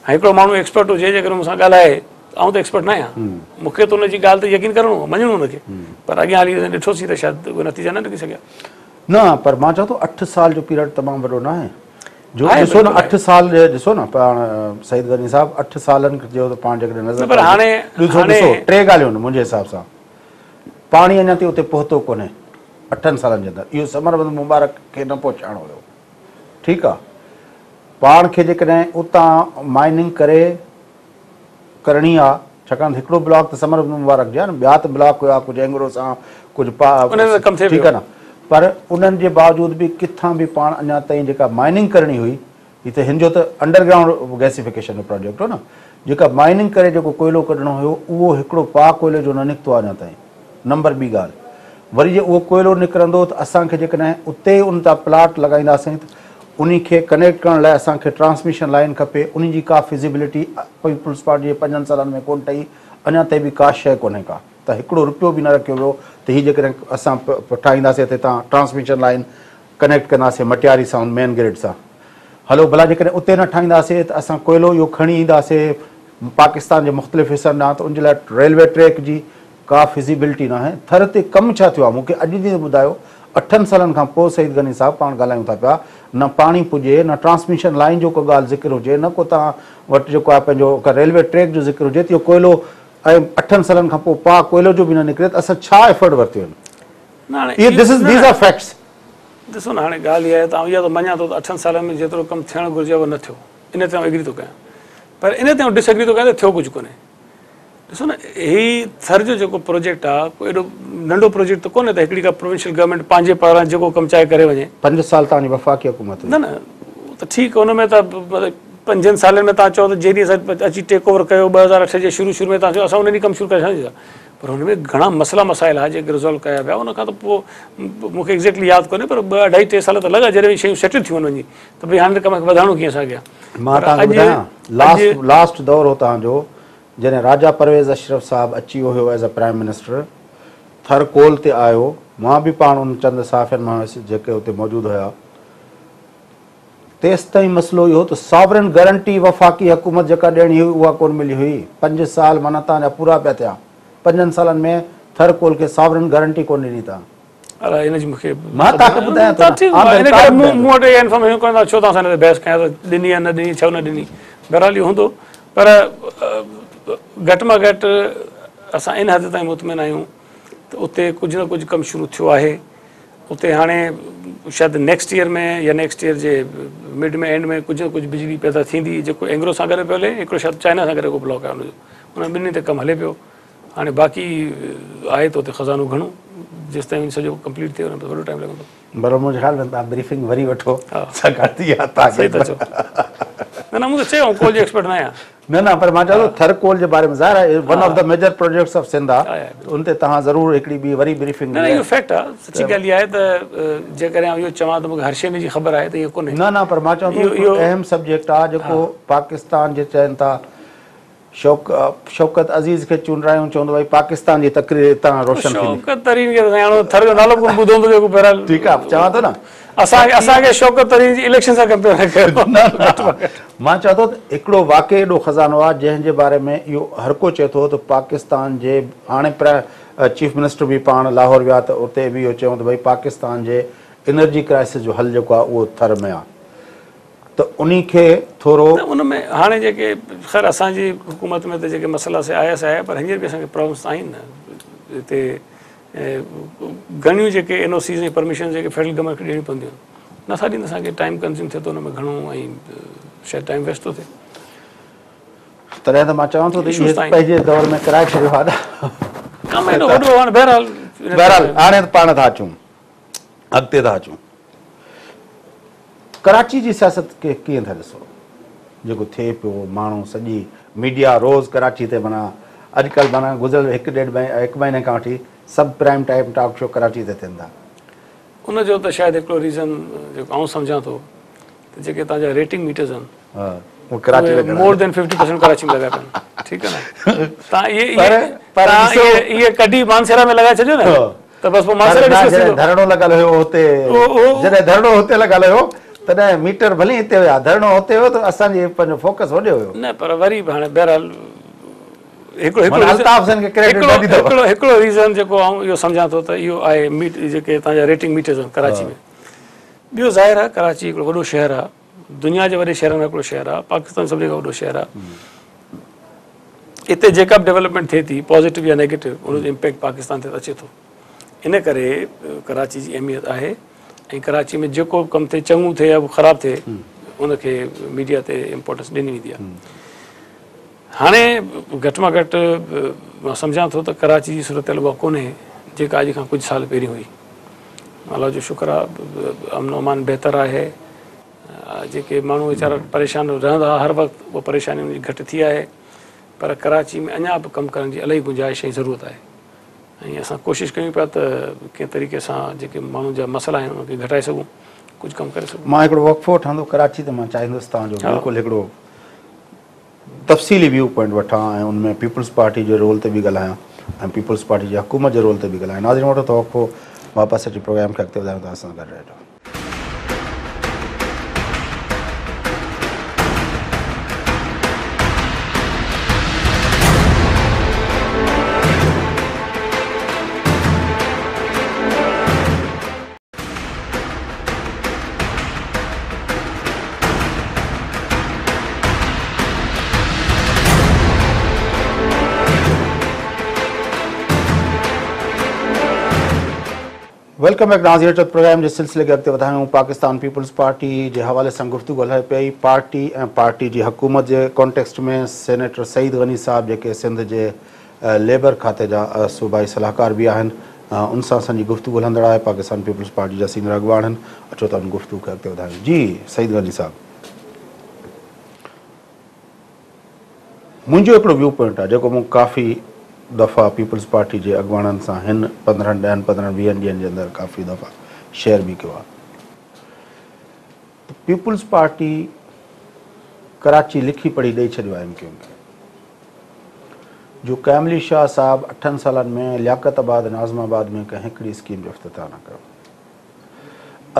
هڪڙو ماڻهو ايڪسپرٽ هجي جيڪڏهن مون سان ڳالهائي آئون ته ايڪسپرٽ نه آهيان مون کي ته ان جي ڳالهه تي يقين ڪرڻو هو مڃڻو ان کي پر اڳيان هلي اسان ڏٺوسين ته شايد اهي نتيجا نه نڪري سگهيا. نه پر مان چوان ٿو 8 سال جو پيريڊ تمام وڏو نه آهي جو ڏسو نه 8 سال ڏسو نه پاڻ سعيد غني صاحب 8 سالن جو ته پاڻ جيڪڏهن نظر پر هاڻي ڏسو ڏسو ٽي ڳالهيون آهن منهنجي حساب سان پاڻي اڃا تائين اتي پهتو ڪونهي 8 سالن جي اندر اهو ثمربند مبارڪ کي نه پهچائڻو هيو ٺيڪ آ پاڻ کي جيڪڏهن اتان مائننگ ڪري ڪرڻي آ ڇاڪاڻ ته هڪڙو بلاڪ ته ثمربند مبارڪ جي آ نه ٻيا ته بلاڪ هيا ڪجهه اينگرو سان ڪجهه پا ٺيڪ آ نه پر انهن جي باوجود به ڪٿان به پاڻ اڃا تائين جيڪا مائننگ ڪرڻي هئي هي ته هن جو ته انڊر گرائونڊ گئسيفڪيشن جو پراجيڪٽ هو نه جيڪا مائننگ ڪري جيڪو ڪوئلو ڪڍڻو هيو اهو هڪڙو پاء ڪوئلي جو نه نڪتو آهي اڃا تائين نمبر ٻي ڳالهه وري جي اهو ڪوئلو نڪرندو ته اسان کي جيڪڏهن اتي ان تان پلاٽ لڳائينداسين ته انهي کي ڪنيڪٽ ڪرڻ لاء اسان کي ٽرانسميشن لائين کپي انهي جي ڪا فزيبلٽي پيپلز پارٽي جي 5 سالن ۾ ڪونه ٺهي اڃا تائين به ڪا شيء ڪونهي ڪا ته هڪڙو رپيو به نه رکيو ويو ته هي جيڪڏهن اسان ٺاهينداسين ته هتان ٽرانسميشن لائين ڪنيڪٽ ڪنداسين مٽياري سان ان مين گرڊ سان هلو ڀلا جيڪڏهن اتي نه ٺاهينداسين ته اسان ڪوئلو اهو کڻي اينداسين پاڪستان جي مختلف حصن ڏانهن ته ان جي لاء ريلوي ٽريڪ جي ڪا فزيبلٽي ناهي ٿر تي ڪم ڇا ٿيو آهي مون کي اڄ ڏينهن ٻڌايو 8 سالن کان پوء سعيد غني صاحب پاڻ ڳالهايون ٿا پيا نه پاڻي پڄي نه ٽرانسميشن لائين جو ڪو ڳالهه ذڪر هجي نه ڪو توهان وٽ جيڪو آهي پنهنجو ڪا ريلوي ٽريڪ جو ذڪر هجي ته اهو ڪوئلو ۽ 8 سالن کان پوء پاء ڪوئلو جو به نه نڪري ته اسان ڇا ايفرٽ ورتيون آهن نه هاڻي this is these are facts. ڏسو نه هاڻي ڳالهه اها آهي ته آئون اها ته مڃان ٿو ته 8 سالن ۾ جيترو ڪم ٿيڻ گهرجي اهو نه ٿيو، ان تي آئون ايگري ٿو ڪيان، پر ان تي آئون ڊس ايگري ٿو ڪيان ته ٿيو ڪجهه ڪونهي. ڏسو نه هي ٿر جو جيڪو پروجيڪٽ آهي ڪو ايڏو ننڍو پروجيڪٽ ته ڪونهي ته هڪڙي ڪا پروونشل گورنمينٽ پنهنجي پاران جيڪو ڪم چاهي ڪري وڃي. 5 سال توهان جي وفاقي حڪومت هئي. نه نه اهو ته ٺيڪ ان ۾ ته مطلب 5 سالن ۾ توهان چئو ته جنهن ڏينهن اسان اچي ٽيڪ اوور ڪيو 2008 جي شروع شروع ۾ توهان چئو اسان ان ڏينهن ڪم شروع ڪري ڇڏيو، پر هن ۾ گهڻا مسئلا مسائل هئا جيڪي ريزالو ڪيا ويا. ان کان ته پوء مون کي ايگزيڪٽلي ياد ڪونهي پر 2 اڍائي 3 سال ته لڳا جڏهن شيون سيٽل ٿيون وڃي ته ڀئي هاڻي ڪم کي وڌائڻو ڪيئن اسان کي. مان توهان کي ٻڌايان لاسٽ دور هو توهان جو جڏهن راجا پرويز اشرف صاحب اچي ويو هيو as a prime minister Thar coal تي آيو، مان به پاڻ ان چند صحافين مان هيس جيڪي اتي موجود هيا. تيستائين مسئلو اهو ته ساورن گارنٽي وفاقي حڪومت جيڪا ڏيڻي هئي اها ڪونه ملي هئي. 5 سال معنيٰ توهان جا پورا پيا ٿيا، 5 سالن ۾ ٿر ڪول کي ساورن گارنٽي ڪونه ڏني توهان. الائي ان جي مون کي مان توهان کي ٻڌايان ٿو نه، ان ڪري مون وٽ اها انفارميشن ڪونهي ڇو توهان سان هن تي بحث ڪيان ته ڏني يا نه ڏني، ڇو نه ڏني. بهرحال اهو هوندو، پر گهٽ مان گهٽ اسان ان حد تائين مطمئن آهيون ته اتي ڪجهه نه ڪجهه ڪم شروع ٿيو آهي. اتي هاڻي شايد نيڪسٽ ايئر ۾ يا نيڪسٽ ايئر جي مڊ ۾ اينڊ ۾ ڪجهه نه ڪجهه بجلي پيدا ٿيندي، جيڪو اينگرو سان گڏ پيو هلي، هڪڙو شايد چائنا سان گڏ هڪ بلاڪ آهي ان جو، انهن ٻنهي تي ڪم هلي پيو. هاڻي باقي آهي ته اتي خزانو گهڻو، جيستائين سڄو ڪمپليٽ ٿئي ان ۾ وڏو ٽائيم لڳندو. برابر منهنجي خيال ۾ توهان بريفنگ وري وٺو ڇاڪاڻ ته اها توهان کي صحيح ٿا چئو. نه نه مون ته چيو آئون ڪول جو ايڪسپرٽ نه آهيان. نه نه پر مان چوان ٿو ٿر ڪول جي باري ۾ ظاهر آهي one of the major projects of Sindh آهي، ان تي توهان ضرور هڪڙي ٻي وري بريفنگ نه نه اهو فيڪٽ آهي. سچي ڳالهه اها آهي ته جيڪڏهن آئون اهو چوان ته مون کي هر شيء جي خبر آهي ته اهو ڪونهي. نه نه پر مان چوان ٿو هڪڙو اهم سبجيڪٽ آهي جيڪو پاڪستان جي چون ٿا شوڪت عزيز کي چونڊرايون چوندو ڀائي پاڪستان جي تقرير هتان روشن ٿيندي. شوڪت ترين کي ته سائين هاڻي ٿر جو نالو به ڪونه ٻڌو هوندو جيڪو بهرحال ٺيڪ آهي چوان ٿو نه اسان کي شوڪت ترين جي اليڪشن سان ڪمپيئر نه ڪيو. نه نه مان چوان ٿو ته هڪڙو واقعي ايڏو خزانو آهي جنهن جي باري ۾ اهو هر ڪو چئي ٿو ته پاڪستان جي هاڻي چيف منسٽر به پاڻ لاهور ويا ته اتي به اهو چيون ته ڀائي پاڪستان جي انرجي ڪرائسس جو حل جيڪو آهي اهو ٿر ۾ آهي ته انهي کي ٿورو. نه ان ۾ هاڻي جيڪي خير اسان جي حڪومت ۾ ته جيڪي مسئلا سي آيا سي آيا، پر هينئر به اسان کي پرابلمس ته آهن نه. هتي گهڻيون جيڪي اين او سيز ۽ پرميشن جيڪي فيڊرل گورنمينٽ کي ڏيڻيون پونديون آهن، نٿا ڏين، اسان کي ٽائيم ڪنزيوم ٿئي ٿو ان ۾ گهڻو ۽ شايد ٽائيم ويسٽ ٿو ٿئي. تڏهن ته مان چوان ٿو ته اهي پنهنجي دور ۾ ڪرائي ڇڏيو آهي نه ڪم ايڏو وڏو هاڻي. بهرحال بهرحال هاڻي پاڻ ٿا اچون اڳتي ٿا اچون ڪراچي جي سياست کي ڪيئن ٿا ڏسو جيڪو ٿئي پيو، ماڻهو سڄي ميڊيا روز ڪراچي تي معنيٰ اڄڪلهه معنيٰ گذريل هڪ ڏيڍ هڪ مهيني کان وٺي سڀ prime time talk show Karachi تي ٿين ٿا. ان جو ته شايد هڪڙو ريزن جيڪو آئون سمجهان ٿو ته جيڪي توهان جا ريٽنگ ميٽرز آهن اهي ڪراچي لڳل مور دين 50% ڪراچي ۾ لڳا پيا آهن. ٺيڪ آهي نه، توهان اهي ڪڍي مانسيرا ۾ لڳائي ڇڏيو نه ته بس پوء مانسيرا ڊسڪس ٿيندو. ڌرڻو لڳل هيو هتي، جڏهن ڌرڻو هتي لڳل هيو تڏهن ميٽر ڀلي هتي هيا، ڌرڻو هتي هيو ته اسان جي پنهنجو فوڪس هوڏي هيو. نه پر وري به هاڻي بهرحال هڪڙو الطاف حسين کي ڪريڊٽ نه ڏيندو. هڪڙو ريزن جيڪو آئون اهو سمجهان ٿو ته اهو آهي ميٽ جيڪي توهان جا ريٽنگ ميٽرز آهن ڪراچي ۾. ٻيو ظاهر آهي ڪراچي هڪڙو وڏو شهر آهي، دنيا جي وڏي شهرن مان هڪڙو شهر آهي، پاڪستان سڀني کان وڏو شهر آهي. اتي جيڪا به ڊيولپمينٽ ٿئي ٿي پازيٽو يا نيگيٽو ان جو امپيڪٽ پاڪستان تي اچي ٿو. ان ڪري ڪراچي جي اهميت آهي ۽ ڪراچي ۾ جيڪو به ڪم ٿئي چڱو ٿئي يا خراب ٿئي ان کي ميڊيا تي امپورٽنس ڏني ويندي آهي. هاڻي گهٽ مان گهٽ مان سمجهان ٿو ته ڪراچي جي صورتحال اها ڪونهي جيڪا اڄ کان ڪجهه سال پهرين هئي. الله جو شڪر آهي امن و امان بهتر آهي، جيڪي ماڻهو ويچارا پريشان رهندا هئا هر وقت اها پريشاني انهن جي گهٽ ٿي آهي، پر ڪراچي ۾ اڃا به ڪم ڪرڻ جي الاهي گنجائش ۽ ضرورت آهي ۽ اسان ڪوشش ڪيون پيا ته ڪنهن طريقي سان جيڪي ماڻهن جا مسئلا آهن انهن کي گهٽائي سگهون، ڪجهه ڪم ڪري سگهون. مان هڪڙو وقفو وٺان ٿو ڪراچي تي، مان چاهيندس توهان جو بلڪل هڪڙو تفصيلي ويو پوائنٽ وٺان ۽ ان ۾ پيپلز پارٽي جي رول تي به ڳالهايان ۽ پيپلز پارٽي جي حڪومت جي رول تي به ڳالهايان. ناظرين وٺو ٿا وقفو، واپس اچي پروگرام کي اڳتي وڌايون ٿا، اسان سان گڏ رهجو. Welcome back ناظرين اچو ته پروگرام جي سلسلي کي اڳتي وڌايون پاڪستان پيپلز پارٽي جي حوالي سان گفتگو هلي پئي پارٽي ۽ پارٽي جي حڪومت جي ڪانٽيڪسٽ ۾ سينيٽر سعيد غني صاحب جيڪي سنڌ جي ليبر کاتي جا صوبائي صلاحڪار به آهن ان سان اسان جي گفتگو هلندڙ آهي پاڪستان پيپلز پارٽي جا سينئر اڳواڻ آهن اچو ته ان گفتگو کي اڳتي وڌايون جي سعيد غني صاحب منهنجو هڪڙو ويو پوائنٽ آهي جيڪو مون ڪافي دفعا پيپلز پارٽي جي اڳواڻن سان هن پندرهن ڏهن پندرهن ويهن ڏينهن جي اندر ڪافي دفعا شيئر به ڪيو آهي ته پيپلز پارٽي ڪراچي لکي پڙهي ڏئي ڇڏيو آهي ايم ڪيو ايم کي جو قائم علي شاهه صاحب اٺن سالن ۾ لياقت آباد ناظم آباد ۾ ڪنهن هڪڙي اسڪيم جو افتتاح نه ڪيو.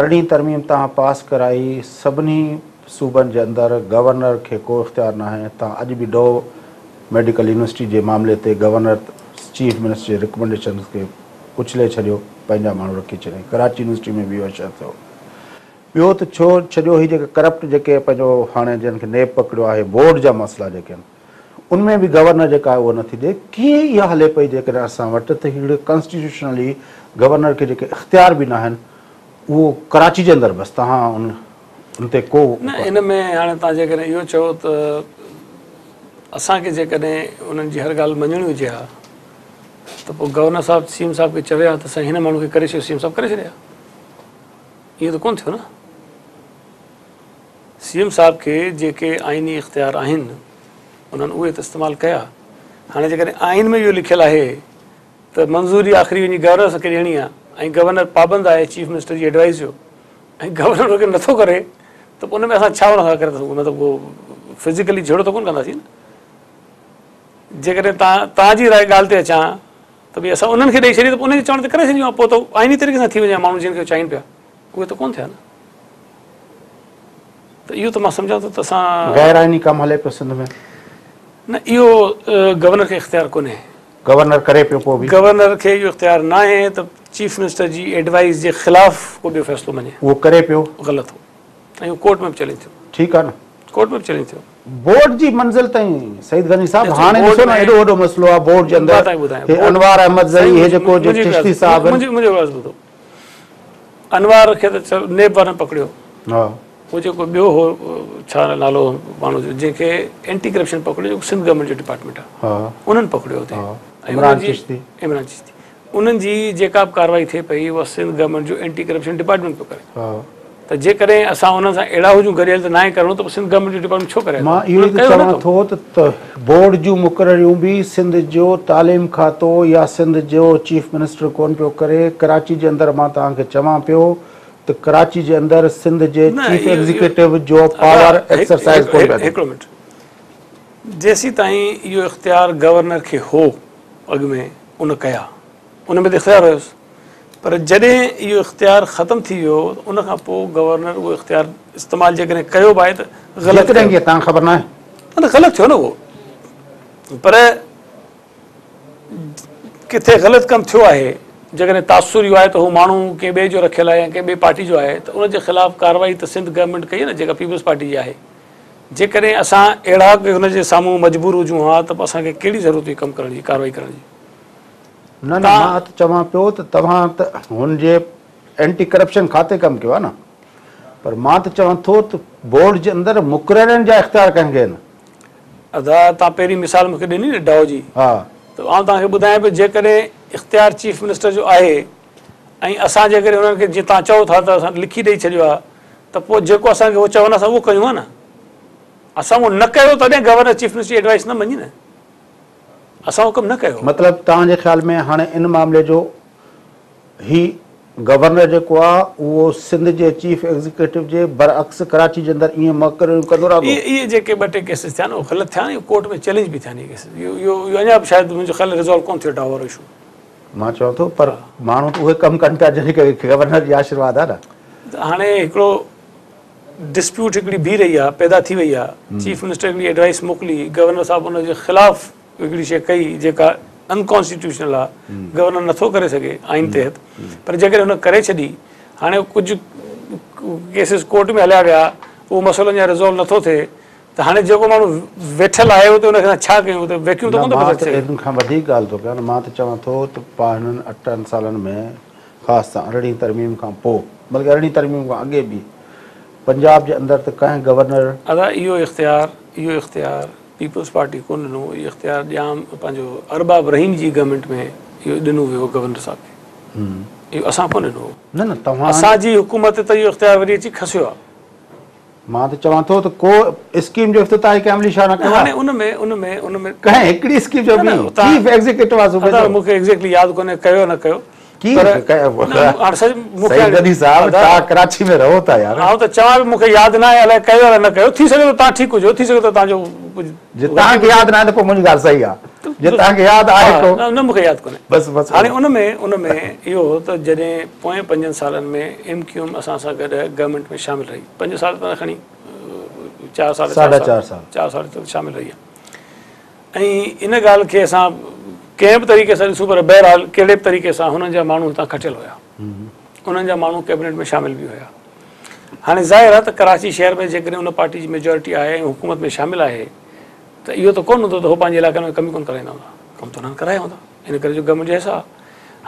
ارڙهين ترميم تهان پاس ڪرائي سڀني صوبن جي اندر گورنر کي ڪو اختيار ناهي تهان اڄ به ڊائو ميڊيڪل يونيورسٽي جي معاملي تي گورنر چيف منسٽر جي رڪمنڊيشنز کي اڇلي ڇڏيو پنهنجا ماڻهو رکي ڇڏيائين ڪراچي يونيورسٽي ۾ به اهو حشر ٿيو ٻيو ته ڇو ڇڏيو هي جيڪي ڪرپٽ جيڪي پنهنجو هاڻي جن کي نيب پڪڙيو آهي بورڊ جا مسئلا جيڪي آهن ان ۾ به گورنر جيڪا آهي اها نٿي ڏئي، ڪيئن اها هلي پئي جيڪڏهن اسان وٽ ته ههڙي ڪانسٽيٽيوشنلي گورنر کي جيڪي اختيار به ناهن اهو ڪراچي جي اندر بس توهان ان تي ڪو. نه ان ۾ هاڻي توهان جيڪڏهن اهو چئو ته اسان کي جيڪڏهن انهن جي هر ڳالهه مڃڻي هجي ها ته پوء گورنر صاحب سي ايم صاحب کي چوي ها ته سائين هن ماڻهو کي ڪري ڇڏيو سي ايم صاحب ڪري ڇڏي ها ائين ته ڪونه ٿيو نه. سي ايم صاحب کي جيڪي آئيني اختيار آهن انهن اهي ته استعمال ڪيا. هاڻي جيڪڏهن آئين ۾ اهو لکيل آهي ته منظوري آخري وڃي گورنر کي ڏيڻي آهي ۽ گورنر پابند آهي چيف منسٽر جي ايڊوائيس جو ۽ گورنر ان کي نٿو ڪري ته پوء ان ۾ اسان ڇا ان سان ڪري ٿا سگهون مطلب ڪو فزيڪلي جهيڙو ته ڪونه ڪنداسين نه. جيڪڏهن تان تان جي راء ڳالهه تي اچان ته ڀئي اسان انهن کي ڏئي ڇڏي ته پوء انهن جي چوڻ تي ڪري ڇڏيون ها پوء ته آئيني طريقي سان ٿي وڃي ها ماڻهو جن کي چاهين پيا. اهي ته ڪونه ٿيا نه ته اهو ته مان سمجهان ٿو ته اسان. غير آئيني ڪم هلي پيو سنڌ ۾. نه اهو گورنر کي اختيار ڪونهي. گورنر ڪري پيو پوء به. گورنر کي اهو اختيار ناهي ته چيف منسٽر جي ايڊوائيس جي خلاف ڪو ٻيو فيصلو مڃي. اهو ڪري پيو. غلط هو ۽ اهو ڪورٽ ۾ به چئلينج ٿيو. ٺيڪ آهي نه. ڪورٽ ۾ به چئلينج ٿيو. بورڊ جي منزل تائين سعيد غني صاحب هاڻي ڏسو نه ايڏو وڏو مسئلو آهي بورڊ جي اندر هي انوار احمد زئي هي جيڪو چشتي صاحب آهن. منهنجو عرض ٻڌو. انوار کي ته نيب وارن پڪڙيو. هو جيڪو ٻيو هو ڇا نالو هو ماڻهو جو جنهن کي اينٽي ڪرپشن پڪڙيو جيڪو سنڌ گورنمينٽ جو ڊپارٽمينٽ آهي انهن پڪڙيو هتي عمران چشتي عمران چشتي انهن جي جيڪا به ڪارروائي ٿئي پئي اها سنڌ گورنمينٽ جو اينٽي ڪرپشن ڊپارٽمينٽ پيو ڪري ته جيڪڏهن اسان انهن سان اهڙا هجون گڏيل ته ناهي ڪرڻو ته پوء سنڌ گورنمينٽ جو ڊپارٽمينٽ ڇو ڪري؟ مان اهو ئي ته چوان ٿو ته بورڊ جون مقرريون به سنڌ جو تعليم کاتو يا سنڌ جو چيف منسٽر ڪونه پيو ڪري، ڪراچي جي اندر مان توهان کي چوان پيو ته ڪراچي جي اندر سنڌ جي چيف ايگزيڪيوٽو جو پاور ايڪسرسائز ڪونه پيا ٿئي. هڪڙو منٽ، جيسيتائين اهو اختيار گورنر کي هو اڳ ۾ ان ڪيا، ان ۾ ته اختيار هيس. پر جڏهن اهو اختيار ختم ٿي ويو ته ان کان پوء گورنر اهو اختيار استعمال جيڪڏهن ڪيو به آهي ته غلط ڪيو. جيڪڏهن توهان خبر ناهي. نه غلط ٿيو نه اهو پر ڪٿي غلط ڪم ٿيو آهي جيڪڏهن تاثر اهو آهي ته هو ماڻهو ڪنهن ٻئي جو رکيل آهي يا ڪنهن ٻئي پارٽي جو آهي ته ان جي خلاف ڪارروائي ته سنڌ گورنمينٽ ڪئي نه جيڪا پيپلز پارٽي جي آهي جيڪڏهن اسان اهڙا هن جي سامهون مجبور هجون ها ته پوء اسان کي ڪهڙي ضرورت هئي ڪم ڪرڻ جي ڪارروائي ڪرڻ جي. نه نه مان ته چوان پيو ته توهان ته هن جي اينٽي ڪرپشن کاتي ڪم ڪيو آهي نه پر مان ته چوان ٿو ته بورڊ جي اندر مقررين جا اختيار ڪنهن کي آهن. ادا توهان پهرين مثال مون کي ڏني نه ڊائو جي ها ته آئون توهان کي ٻڌايان پيو جيڪڏهن اختيار چيف منسٽر جو آهي ۽ اسان جيڪڏهن انهن کي جيئن توهان چئو ٿا ته اسان لکي ڏئي ڇڏيو آهي ته پوء جيڪو اسان کي هو چون اسان اهو ڪيون ها نه اسان اهو نه ڪيو تڏهن گورنر چيف منسٽر جي ايڊوائس نه مڃي نه. اسان اهو ڪم نه ڪيو. مطلب توهان جي خيال ۾ هاڻي ان معاملي جو هي گورنر جيڪو آ اهو سنڌ جي چيف ايگزيڪيوٽو جي برعڪس ڪراچي جي اندر ائين مقرريون ڪندو رهندو؟ اهي جيڪي ٻه ٽي ڪيسز ٿيا آهن اهي غلط ٿيا آهن اهي ڪورٽ ۾ چئلينج به ٿيا آهن اهي ڪيسز اهو اهو اڃا به شايد منهنجو خيال ريزالو ڪونه ٿيو ڊائو وارو اشو. مان چوان ٿو پر ماڻهو ته اهي ڪم ڪن پيا جن کي گورنر جي آشيرواد آ نه. ته هاڻي هڪڙو ڊسپيوٽ هڪڙي بيهي رهي آهي، پيدا ٿي وئي آهي، چيف منسٽر هڪڙي ايڊوائس موڪلي، گورنر صاحب ان جي خلاف هڪڙي شيء ڪئي جيڪا انڪانسٽيٽيوشنل آهي، گورنر نٿو ڪري سگهي آئين تحت، پر جيڪڏهن هن ڪري ڇڏي، هاڻي ڪجهه ڪيسز ڪورٽ ۾ هليا ويا، اهو مسئلو اڃا ريزالو نٿو ٿئي ته هاڻي جيڪو ماڻهو ويٺل آهي اتي ان کي اسان ڇا ڪيون، اتي ويڪيوم ته نه ڪونه ٿو مان پيدا ته ٿي سگهي. ان کان وڌيڪ ڳالهه ٿو ڪيان، مان ته چوان ٿو ته هنن اٺن سالن ۾ خاص طرح ارڙهين ترميم کان پوء بلڪه ارڙهين ترميم کان اڳي به پنجاب جي اندر ته ڪنهن گورنر. ادا اهو اختيار اهو اختيار پيپلز پارٽي ڪونه ڏنو اهو اختيار ڄام پنهنجو ارباب رحيم جي گورنمينٽ ۾ اهو ڏنو ويو گورنر صاحب کي اهو اسان ڪونه ڏنو هو. نه نه توهان. اسان جي حڪومت ته اهو اختيار وري اچي کسيو آهي. مان ته چوان ٿو ته ڪو اسڪيم جو افتتاح ئي قائم علي شاهه نه ڪيو آهي. هاڻي ان ۾ ان ۾ ان ۾. ڪنهن هڪڙي اسڪيم جو به چيف ايگزيڪيوٽو آهي صوبي جو. مون کي ايگزيڪٽلي ياد ڪونهي ڪيو نه ڪيو. ڪيئن ڪيو؟ سعيد غني صاحب توهان ڪراچي ۾ رهو ٿا يار. آئون ته چوان پيو مون کي ياد ناهي الائي ڪيو الائي نه ڪيو ٿي سگهي ٿو توهان ٺيڪ هجو ٿي سگهي ٿو توهان جو ڪجهه. جي توهان کي ياد ناهي ته پوء منهنجي ڳالهه صحيح آهي. جي توهان کي ياد آهي ڪو. نه مون کي ياد ڪونهي. بس بس. هاڻي ان ۾ ان ۾ اهو هو ته جڏهن پوئين پنجن سالن ۾ ايم ڪيو ايم اسان سان گڏ گورنمينٽ ۾ شامل رهي پنج سال ته نه کڻي چار سال ساڍا چار سال چار سال ته شامل رهي آهي ۽ ان ڳالهه کي اسان ڪنهن به طريقي سان ڏسون پر بهرحال ڪهڙي به طريقي سان هنن جا ماڻهو هتان کٽيل هيا انهن جا ماڻهو ڪيبنيٽ ۾ شامل به هيا هاڻي ظاهر آهي ته ڪراچي شهر ۾ جيڪڏهن ان پارٽي جي ميجارٽي آهي ۽ حڪومت ۾ شامل آهي ته اهو ته ڪونه هوندو ته هو پنهنجي علائقن ۾ ڪم ئي ڪونه ڪرائيندا هوندا. ڪم ته انهن ڪرايا هوندا. ان ڪري جو گورنمينٽ جو حصا آهي.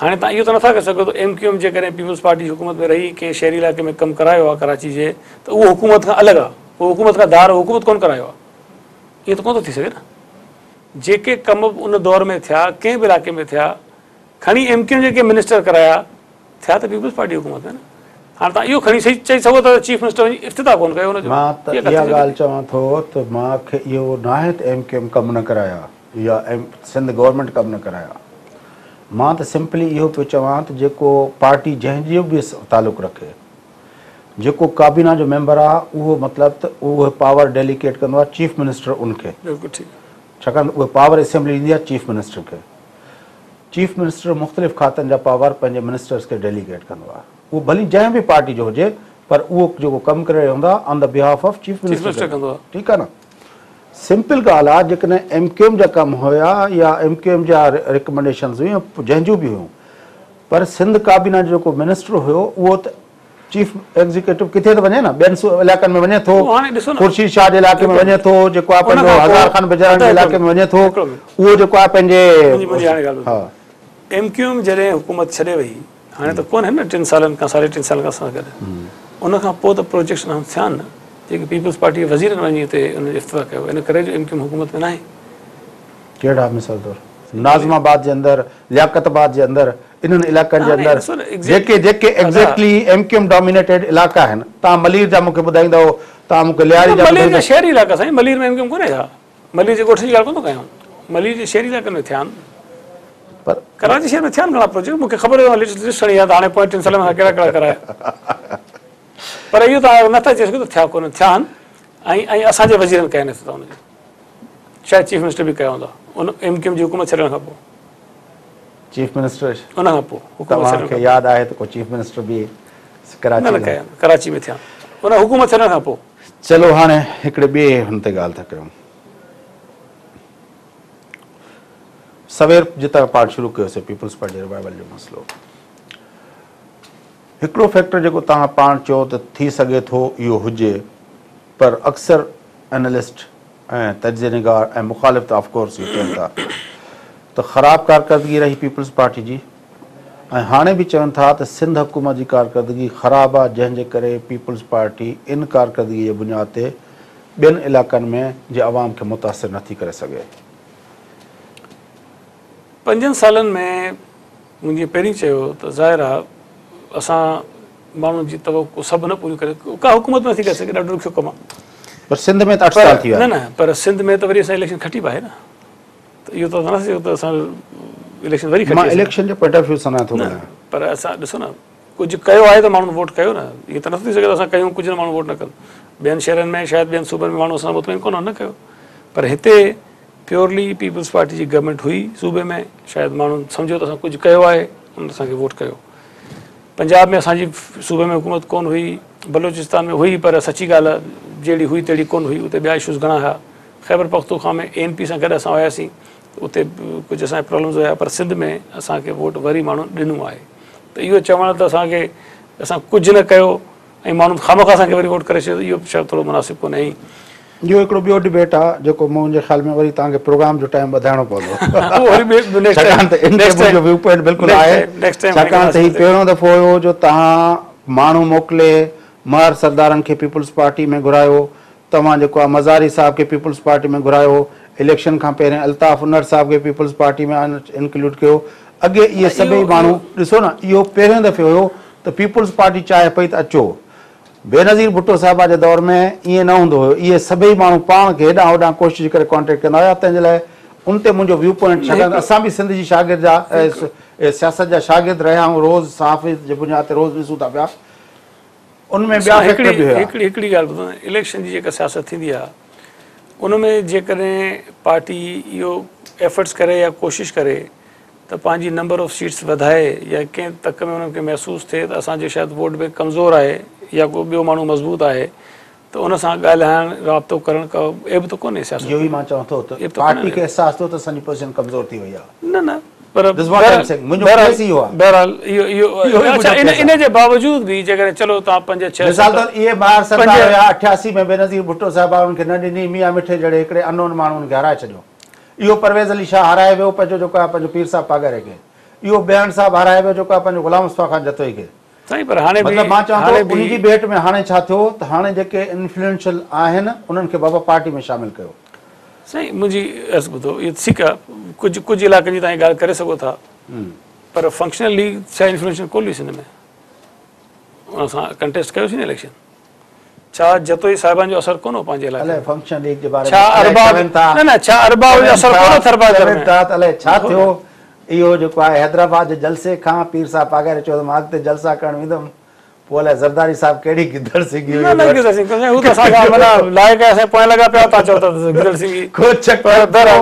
هاڻي توهان اهو ته نٿا ڪري سگهو ته ايم ڪيو ايم جيڪڏهن پيپلز پارٽي جي حڪومت ۾ رهي ڪنهن شهري علائقي ۾ ڪم ڪرايو آهي ڪراچي جي ته اهو حڪومت کان الڳ آهي. اهو حڪومت کان ڌار حڪومت ڪونه ڪرايو آهي. ائين ته ڪونه ٿو ٿي سگهي نه. جيڪي ڪم به ان دور ۾ ٿيا ڪنهن به علائقي ۾ ٿيا کڻي ايم ڪيو ايم جي ڪنهن منسٽر ڪرايا ٿيا ته پيپلز پارٽي حڪومت ۾ نه. هاڻ توهان اهو کڻي صحيح چئي سگهو ٿا ته چيف منسٽر وڃي افتتاح ڪونه ڪيو ان جو. مان ته اها ڳالهه چوان ٿو ته مان کي اهو ناهي ته ايم ڪيو ايم ڪم نه ڪرايا يا ايم سنڌ گورنمينٽ ڪم نه ڪرايا. مان ته سمپلي اهو پيو چوان ته جيڪو پارٽي جنهن جو به تعلق رکي جيڪو ڪابينا جو ميمبر آهي اهو مطلب ته اهو پاور ڊيليگيٽ ڪندو آهي چيف منسٽر ان کي. بلڪل ٺيڪ. ڇاڪاڻ ته اهي پاور اسيمبلي ڏيندي آهي چيف منسٽر کي. چيف منسٽر مختلف کاتن جا پاور پنهنجي منسٽرز کي ڊيليگيٽ ڪندو آهي اهو ڀلي جنهن به پارٽي جو هجي پر اهو جيڪو ڪم ڪري رهيو هوندو آهي on the behalf of chief minister ڪندو آهي ٺيڪ آهي نه سمپل ڳالهه آهي جيڪڏهن ايم ڪيو ايم جا ڪم هيا يا ايم ڪيو ايم جا ريڪمنڊيشنز هيون جنهن جون به هيون پر سنڌ ڪابينا جو جيڪو منسٽر هيو اهو ته چيف ايگزيڪيوٽو ڪٿي ته وڃي نه ٻين علائقن ۾ وڃي ٿو خورشيد شاهه جي علائقي ۾ وڃي ٿو جيڪو آهي پنهنجو هزار خان بجاراڻي جي علائقي ۾ وڃي ٿو اهو جيڪو آهي پنهنجي ها ايم ڪيو ايم جڏهن حڪومت ڇڏي وئي هاڻي ته ڪونهي نه ٽن سالن کان ساڍي ٽن سالن کان اسان سان گڏ ان کان پوء ته پروجيڪٽس انائونس ٿيا آهن نه جيڪي پيپلز پارٽي جي وزيرن وڃي اتي ان جو افتتاح ڪيو ان ڪري جو ايم ڪيو ايم حڪومت ۾ ناهي. ڪهڙا مثال طور ناظم آباد جي اندر لياقت آباد جي اندر انهن علائقن جي اندر جيڪي جيڪي exactly M Q M dominated علائقا آهن توهان ملير جا مون کي ٻڌائيندؤ توهان مون کي لياري جا ملير جا شهري علائقا سائين ملير ۾ ايم ڪيو ايم ڪونهي ڇا ملير جي ڳوٺن جي ڳالهه ڪونه ٿو ڪيان ملير جي شهري علائقن ۾ ٿيا آهن پر ڪراچي شهر ۾ ٿيا آهن گهڻا پروجيڪٽ مون کي خبر هئي لسٽ کڻي آيا ته هاڻي پوئين ٽن سالن ۾ ڪهڙا ڪهڙا ڪرايا پر اهو توهان نٿا چئي سگهو ته ٿيا ڪونه ٿيا آهن ۽ ۽ اسان جي وزيرن ڪيا آهن افتتاح ان جو شايد چيف منسٽر به ڪيا هوندا ان ايم ڪيو ايم جي حڪومت ڇڏڻ کان پوء چيف منسٽر ان کان پوء توهان کي ياد آهي ته ڪو چيف منسٽر به ڪراچي نه ڪيا ڪراچي ۾ ٿيا ان حڪومت ڇڏڻ کان پوء. چلو هاڻي هڪڙي ٻئي هن تي ڳالهه ٿا ڪيون. سوير جتان پاڻ شروع ڪيوسي پيپلز پارٽي ريوائيول جو مسئلو هڪڙو فيڪٽر جيڪو توهان پاڻ چيو ته ٿي سگهي ٿو اهو هجي پر اڪثر اينالسٽ ۽ تجزيه نگار ۽ مخالف ته آف ڪورس اهو چون ٿا ته خراب ڪارڪردگي رهي پيپلز پارٽي جي ۽ هاڻي به چون ٿا ته سنڌ حڪومت جي ڪارڪردگي خراب آهي جنهن جي ڪري پيپلز پارٽي ان ڪارڪردگي جي بنياد تي ٻين علائقن ۾ جي عوام کي متاثر نٿي ڪري سگهي. پنجن سالن ۾ مون جيئن پهرين چيو ته ظاهر آهي اسان ماڻهن جي توقع سڀ نه پوريون ڪري ڪا حڪومت نٿي ڪري سگهي ڏاڍو ڏکيو ڪم آهي. پر سنڌ ۾ ته اٺ سال ٿي ويا. نه نه پر سنڌ ۾ ته وري اسان اليڪشن کٽي به آهي نه ته اهو ته نه ٿي ته اسان اليڪشن وري کٽي مان اليڪشن جي پوائنٽ آف ويو سان نه ٿو ڳالهايان. پر اسان ڏسو نه ڪجهه ڪيو آهي ته ماڻهن ووٽ ڪيو نه ائين ته نٿو ٿي سگهي ته اسان ڪيون ڪجهه نه ماڻهو ووٽ نه ڪن ٻين شهرن ۾ شايد ٻين صوبن ۾ ماڻهو اسان مطمئن ڪونه نه ڪيو پر هتي پيورلي پيپلز پارٽي جي گورنمينٽ هئي صوبي ۾ شايد ماڻهن سمجهيو ته اسان ڪجهه ڪيو آهي انهن اسان کي ووٽ ڪيو. پنجاب ۾ اسان جي صوبي ۾ حڪومت ڪونه هئي، بلوچستان ۾ هئي پر سچي ڳالهه جهڙي هئي تهڙي ڪونه هئي، اتي ٻيا اشوز گهڻا هيا. خيبر پختونخوا ۾ اي اين پي سان گڏ اسان هياسين ته اتي به ڪجهه اسان جا پرابلمز هيا پر سنڌ ۾ اسان کي ووٽ وري ماڻهن ڏنو آهي ته اهو چوڻ ته اسان کي اسان ڪجهه نه ڪيو ۽ ماڻهن خامخواه اسان کي وري ووٽ ڪري ڇڏيو ته اهو شايد ٿورو مناسب ڪونهي ۽ اهو هڪڙو ٻيو ڊبيٽ آ جيڪو منهنجي خيال ۾ وري توهان کي پروگرام جو ٽائيم وڌائڻو پوندو. ڇاڪاڻ ته ان تي منهنجو ويو پوائنٽ بلڪل آهي. ڇاڪاڻ ته هي پهريون دفعو هيو جو توهان ماڻهو موڪلي مهر سردارن کي پيپلز پارٽي ۾ گهرايو، توهان جيڪو آ مزاري صاحب کي پيپلز پارٽي ۾ گهرايو، اليڪشن کان پهرين الطاف انڙ صاحب کي پيپلز پارٽي ۾ انڪلوڊ ڪيو. اڳي اهي سڀئي ماڻهو ڏسو نه اهو پهريون دفعو هيو ته پيپلز پارٽي چاهي پئي ته اچو. بينظير ڀٽو صاحبه جي دور ۾ ائين نه هوندو هيو، اهي سڀئي ماڻهو پاڻ کي هيڏانهن هوڏانهن ڪوشش ڪري ڪانٽيڪٽ ڪندا هيا، تنهن جي لاء ان تي منهنجو ويو پوائنٽ ڇاڪاڻ ته اسان به سنڌ جي شاگرد جا سياست جا شاگرد رهيا آهيون، روز صحافي جي بنياد تي روز ڏسون ٿا پيا ان ۾ ٻيا فيڪٽر به هيا. هڪڙي هڪڙي ڳالهه ٻڌو اليڪشن جي جيڪا سياست ٿيندي آهي ان ۾ جيڪڏهن پارٽي اهو ايفرٽس ڪري يا ڪوشش ڪري ته پنهنجي نمبر آف سيٽس وڌائي يا ڪنهن تڪ ۾ انهن کي محسوس ٿئي ته اسان جو شايد ووٽ بينڪ ڪمزور آهي يا ڪو ٻيو ماڻهو مضبوط آهي ته ان سان ڳالهائڻ رابطو ڪرڻ ڪو عيب ته ڪونهي سياست اهو ئي مان چوان ٿو ته پارٽي کي احساس ٿيو ته اسان جي پوزيشن ڪمزور ٿي وئي آهي. نه نه پر This what I'm saying منهنجو ڪيس اهو آهي. بهرحال اهو اهو اڇا ان ان جي باوجود به جيڪڏهن چلو توهان پنج ڇهه مثال طور اهي مهر سردار هيا 88 ۾ بينظير ڀٽو صاحبه انهن کي نه ڏني ميان مٺي جهڙي هڪڙي انون ماڻهو انهن کي هارائي ڇڏيو. اهو پرويز علي شاهه هارائي ويو پنهنجو جيڪو آهي پنهنجو پير صاحب پاڳاري کي. اهو بيهڻ صاحب هارائي ويو جيڪو آهي پنهنجو غلام مصطفيٰ خان جتوئي کي. سائين پر هاڻي به مطلب مان چوان ٿو انهي جي ڀيٽ ۾ هاڻي ڇا ٿيو ته هاڻي جيڪي انفلوئنشل آهن انهن کي بابا پارٽي ۾ شامل ڪيو. سائين منهنجي عرض ٻڌو اهو ٺيڪ آهي ڪجهه ڪجهه علائقن جي توهان ڳالهه ڪري سگهو ٿا پر فنڪشنل ليگ ڇا انفلوئنشل ڪونه هئي سنڌ ۾ ان سان ڪنٽيسٽ ڪيوسين نه اليڪشن. ڇا جتوئي صاحبان جو اثر ڪونه هو پنهنجي علائقي ۾؟ فنڪشنل ليگ جي باري ۾ چون ٿا نه نه ڇا ارباب جو اثر ڪونه هو ٿرپارڪر ۾ چون ٿا ته الائي ڇا ٿيو اهو جيڪو آهي حيدرآباد جي جلسي کان پير صاحب پاڳاري چيو ته مان اڳتي جلسا ڪرڻ ويندم پوء الائي زرداري صاحب ڪهڙي گدڙ سنگهي هئي نه نه گدڙ سنگهي هو ته اسان کان معنيٰ لائق آهي اسان پويان لڳا پيا توهان چئو ٿا ته گدڙ سنگهي ڪو چڪر ٿيو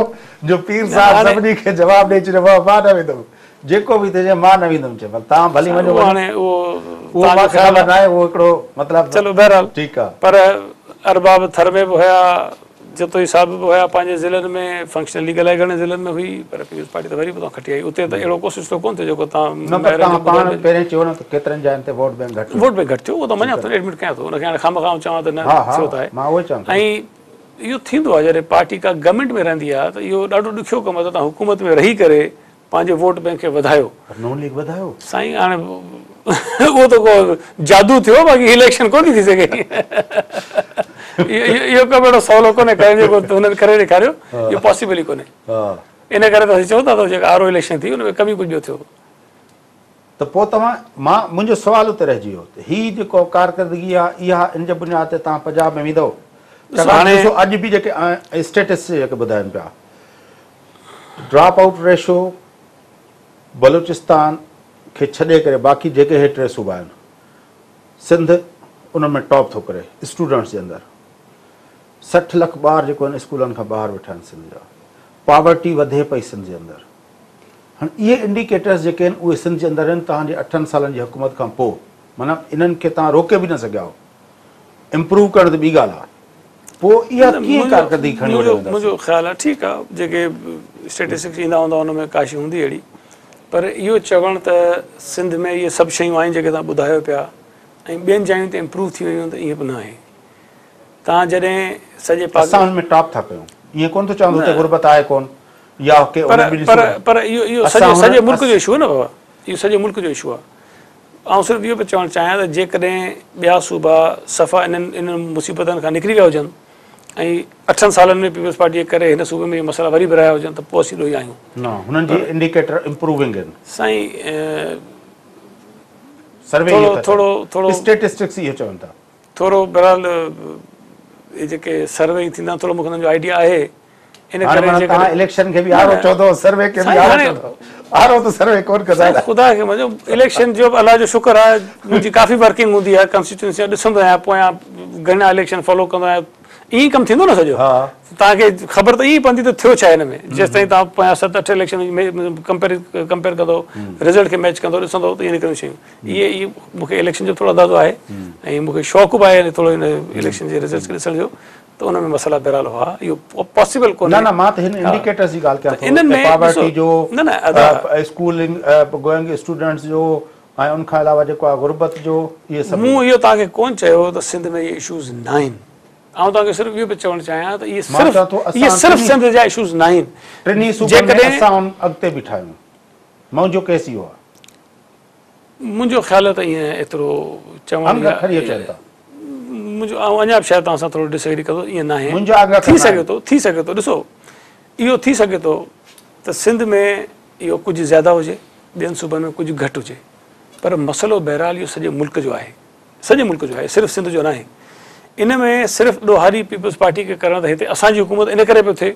جو پير صاحب سڀني کي جواب ڏئي ڇڏيو بابا مان نه ويندم جيڪو به ٿئي مان نه ويندم چي ڀل توهان ڀلي وڃو اهو هاڻي اهو اهو مان کي خبر ناهي اهو هڪڙو مطلب چلو بهرحال ٺيڪ آ پر ارباب ٿر ۾ به هيا جتوئي صاحب به هيا پنهنجي ضلعن ۾ فنڪشنل ليگ الائي گهڻن ضلعن ۾ هئي پر پيپلز پارٽي ته وري به اتان کٽي آئي اتي ته اهڙو ڪو سلسلو ڪونه ٿيو جيڪو توهان نه پر توهان پاڻ پهرين چيو نه ته ڪيترن جاين تي ووٽ بينڪ گهٽ ٿيو ووٽ بينڪ گهٽ ٿيو اهو ته مڃان ٿو ايڊمٽ ڪيان ٿو ان کي هاڻي خوامخواه آئون چوان ته نه ٿيو ته آهي مان اهو ئي چوان ٿو ۽ اهو ٿيندو آهي جڏهن پارٽي ڪا گورنمينٽ ۾ رهندي آهي ته اهو ڏاڍو ڏکيو ڪم آهي ته توهان حڪومت ۾ رهي ڪري پنهنجي ووٽ بينڪ کي وڌايو. پر نون ليگ وڌايو. سائين هاڻي اهو ته ڪو جادو ٿيو باقي اليڪشن ڪونه ٿي ٿي سگهي. اهو ڪم اهڙو سولو ڪونهي ڪرڻ جيڪو هنن ڪري ڏيکاريو اهو پاسيبل ئي ڪونهي. ان ڪري ته اسين چئون ٿا ته جيڪا آر او اليڪشن ٿي ان ۾ ڪم ئي ڪجهه ٻيو ٿيو. ته پوء توهان مان منهنجو سوال اتي رهجي ويو ته هي جيڪو ڪارڪردگي آهي اها ان جي بنياد تي توهان پنجاب ۾ ويندؤ؟ ڇاڪاڻ ته ڏسو اڄ به جيڪي اسٽيٽس جيڪي ٻڌائن پيا ڊراپ آئوٽ ريشو بلوچستان کي ڇڏي ڪري باقي جيڪي هي ٽي صوبا آهن سنڌ انهن ۾ ٽاپ ٿو ڪري اسٽوڊنٽس جي اندر 60 لک ٻار جيڪو آهن اسڪولن کان ٻاهر ويٺا آهن سنڌ جا پاورٽي وڌي پئي سنڌ جي اندر هاڻي اهي انڊيڪيٽرس جيڪي آهن اهي سنڌ جي اندر آهن توهان جي اٺن سالن جي حڪومت کان پوء معنيٰ انهن کي توهان روڪي به نه سگهيا آهيو امپروو ڪرڻ ته ٻي ڳالهه آهي پوء اها ڪيئن ڪارڪردگي کڻي وڃي وينداسين؟ منهنجو خيال آهي ٺيڪ آهي جيڪي اسٽيٽسٽڪس ايندا هوندا ان ۾ ڪا شي هوندي اهڙي پر اهو چوڻ ته سنڌ ۾ اهي سڀ شيون آهن جيڪي توهان ٻڌايو پيا ۽ ٻين جاين تي امپروو ٿي ويون ته ائين به نه آهي توهان جڏهن سڄي پاڪ اسان ان ۾ ٽاپ ٿا ڪيون ائين ڪونه ٿو چوان ته اتي غربت آهي ڪونه يا ڪي ان ۾ ڏسو پر اهو اهو سڄي سڄي ملڪ جو اشو آهي نه بابا اهو سڄي ملڪ جو اشو آهي آئون صرف اهو پيو چوڻ چاهيان ته جيڪڏهن ٻيا صوبا صفا انهن انهن مصيبتن کان نڪري ويا هجن ۽ اٺن سالن ۾ پيپلز پارٽي جي ڪري هن صوبي ۾ اهي مسئلا وري به رهيا هجن ته پوء اسين ڏوهي آهيون. نه هنن جي انڊيڪيٽر امپروونگ آهن. سائين سروي اهو ٿا چون. اسٽيٽسٽڪس اهو چون ٿا. ٿورو بهرحال اهي جيڪي سروي ٿيندا آهن ٿورو مون کي انهن جو آئيڊيا آهي. ان ڪري جيڪڏهن توهان اليڪشن کي به آر او چوندو سروي کي به آر او چوندو آر او ته سروي ڪون ڪندا آهن. خدا کي مڃو اليڪشن جو به الله جو شڪر آهي منهنجي ڪافي ورڪنگ هوندي آهي ڪانسٽيٽوئنسي ڏسندو آهيان پويان گهڻا اليڪشن فالو ڪندو آهيان ائين ڪم ٿيندو نه سڄو توهان کي خبر ته ائين پوندي ته ٿيو ڇا هن ۾ جيستائين توهان پويان ست اٺ اليڪشن ڪمپيئر ڪمپيئر ڪندو رزلٽ کي ميچ ڪندو ڏسندو ته ائين نڪرنديون شيون اهي اهي مون کي اليڪشن جو ٿورو اندازو آهي ۽ مون کي شوق به آهي ٿورو هن اليڪشن جي رزلٽس کي ڏسڻ جو ته ان ۾ مسئلا بهرحال هئا اهو پاسيبل ڪونهي. نه نه مان ته هن انڊيڪيٽرز جي ڳالهه ڪيان ٿو پاورٽي جو اسڪولنگ گوئنگ اسٽوڊنٽس جو ۽ ان کان علاوه جيڪو آهي غربت جو اهي سڀ. مون اهو توهان کي ڪونه چيو ته سنڌ ۾ اهي اشوز ناهن آئون توهان کي صرف اهو پيو چوڻ چاهيان ته اهي صرف اهي صرف سنڌ جا اشوز نه آهن. ٽنهي صوبن ۾ اسان اڳتي بيٺا آهيون. منهنجو ڪيس اهو آهي. منهنجو خيال ته ائين ايترو چوڻ انگ اکر اهو چون ٿا. منهنجو آئون اڃا به شايد توهان سان ٿورو ڊس ايگري ڪندو ائين ناهي. منهنجا انگ اکر ٿي سگهي ٿو ٿي سگهي ٿو ڏسو اهو ٿي سگهي ٿو ته سنڌ ۾ اهو ڪجهه زياده هجي ٻين صوبن ۾ ڪجهه گهٽ هجي پر مسئلو بهرحال اهو سڄي ملڪ جو آهي. سڄي ملڪ جو آهي صرف سنڌ جو ناهي ان ۾ صرف ڏوهاري پيپلز پارٽي کي ڪرڻ ته هتي اسان جي حڪومت ان ڪري پيو ٿئي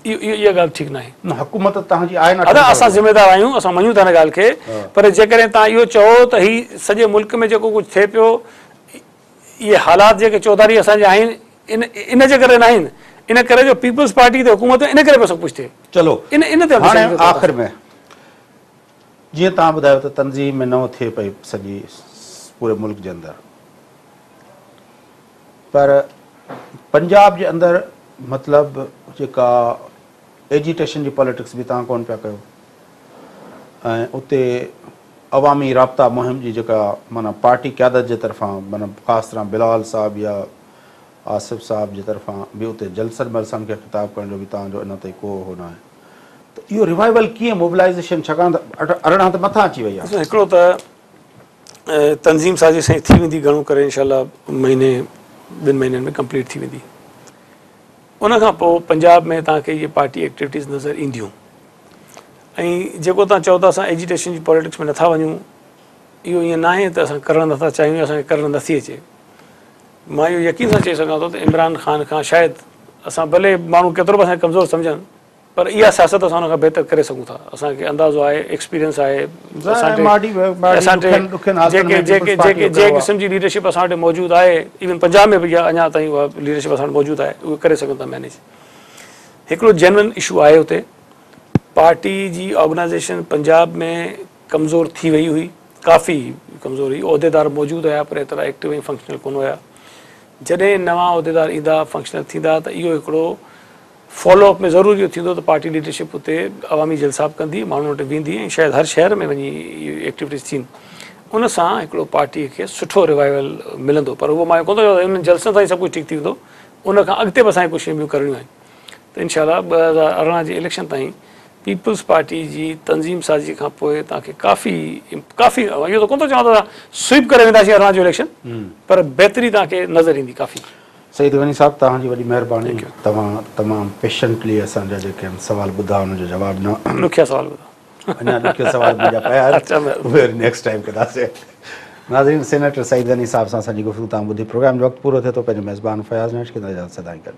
اهو اها ڳالهه ٺيڪ ناهي. نه حڪومت توهان جي آهي نه. ادا اسان ذميدار آهيون اسان مڃون ٿا ان ڳالهه کي پر جيڪڏهن توهان اهو چئو ته هي سڄي ملڪ ۾ جيڪو ڪجهه ٿئي پيو اهي حالات جيڪي چوڌاري اسان جا آهن ان ان جي ڪري ناهن ان ڪري جو پيپلز پارٽي تي حڪومت ان ڪري پيو سڀ ڪجهه ٿئي. چلو ان ان تي هاڻي آخر ۾ جيئن توهان ٻڌايو ته تنظيم ۾ نئون ٿئي پئي سڄي پوري ملڪ جي اندر پر پنجاب جي اندر مطلب جيڪا ايجيٽيشن جي پاليٽڪس به توهان ڪون پيا ڪيو ۽ اتي عوامي رابطا مهم جي جيڪا معنيٰ پارٽي قيادت جي طرفان معنيٰ خاص طرح بلاول صاحب يا آصف صاحب جي طرفان به اتي جلسن ملسن کي خطاب ڪرڻ جو به توهان جو ان تي ڪو هو ناهي ته اهو ريوائيول ڪيئن موبلائيزيشن ڇاڪاڻ ته 18 ته مٿان اچي وئي آهي. ڏسو هڪڙو ته تنظيم سازي سائين ٿي ويندي گهڻو ڪري انشاء الله مهيني ٻن مهينن ۾ ڪمپليٽ ٿي ويندي ان کان پوء پنجاب ۾ توهان کي اهي پارٽي ايڪٽيوٽيز نظر اينديون ۽ جيڪو توهان چئو ٿا اسان ايجيٽيشن جي پاليٽڪس ۾ نٿا وڃون اهو ائين ناهي ته اسان ڪرڻ نٿا چاهيون يا اسان کي ڪرڻ نٿي اچي مان اهو يقين سان چئي سگهان ٿو ته عمران خان کان شايد اسان ڀلي ماڻهو ڪيترو به اسان کي ڪمزور سمجهن پر اها سياست اسان ان کان بهتر ڪري سگهون ٿا اسان کي اندازو آهي ايڪسپيرينس آهي اسان جيڪي جيڪي جيڪي جنهن قسم جي ليڊرشپ اسان وٽ موجود آهي ايون پنجاب ۾ به اها اڃا تائين اها ليڊرشپ اسان وٽ موجود آهي اهي ڪري سگهن ٿا مينيج هڪڙو جينون اشو آهي اتي پارٽي جي آرگنائزيشن پنجاب ۾ ڪمزور ٿي وئي هئي ڪافي ڪمزور هئي عهديدار موجود هيا پر ايترا ايڪٽو ۽ فنڪشنل ڪونه هيا جڏهن نوان عهديدار ايندا فنڪشنل ٿيندا ته اهو هڪڙو فالو اپ ۾ ضرور اهو ٿيندو ته پارٽي ليڊرشپ اتي عوامي جلسا به ڪندي، ماڻهن وٽ ويندي ۽ شايد هر شهر ۾ وڃي اهي ايڪٽيوٽيز ٿين. ان سان هڪڙو پارٽي کي سٺو ريوائيول ملندو پر اهو مان اهو ڪونه ٿو چوان ته انهن جلسن سان ئي سڀ ڪجهه ٺيڪ ٿي ويندو، ان کان اڳتي به اسان کي ڪجهه شيون ٻيون ڪرڻيون آهن ته انشاء الله 2018 جي اليڪشن تائين پيپلز پارٽي جي تنظيم سازي کان پوء توهان کي ڪافي ڪافي اهو ته ڪونه ٿو چوان ته سوئپ ڪري وينداسين 18 جو اليڪشن پر بهتري توهان کي نظر ايندي ڪافي. سعيد غني صاحب توهان جي وڏي مهرباني توهان تمام پيشنٽلي اسان جا جيڪي آهن سوال ٻڌا انهن جو جواب ڏنا. ڏکيا سوال ٻڌا. اڃا ڏکيا سوال منهنجا پيا آهن اهي وري نيڪسٽ ٽائيم ڪنداسين. ناظرين سينيٽر سعيد غني صاحب سان اسان جي گفتگو توهان ٻڌي پروگرام جو وقت پورو ٿئي ٿو پنهنجي ميزبان فياض نائچ کي اجازت سدائين گڏ.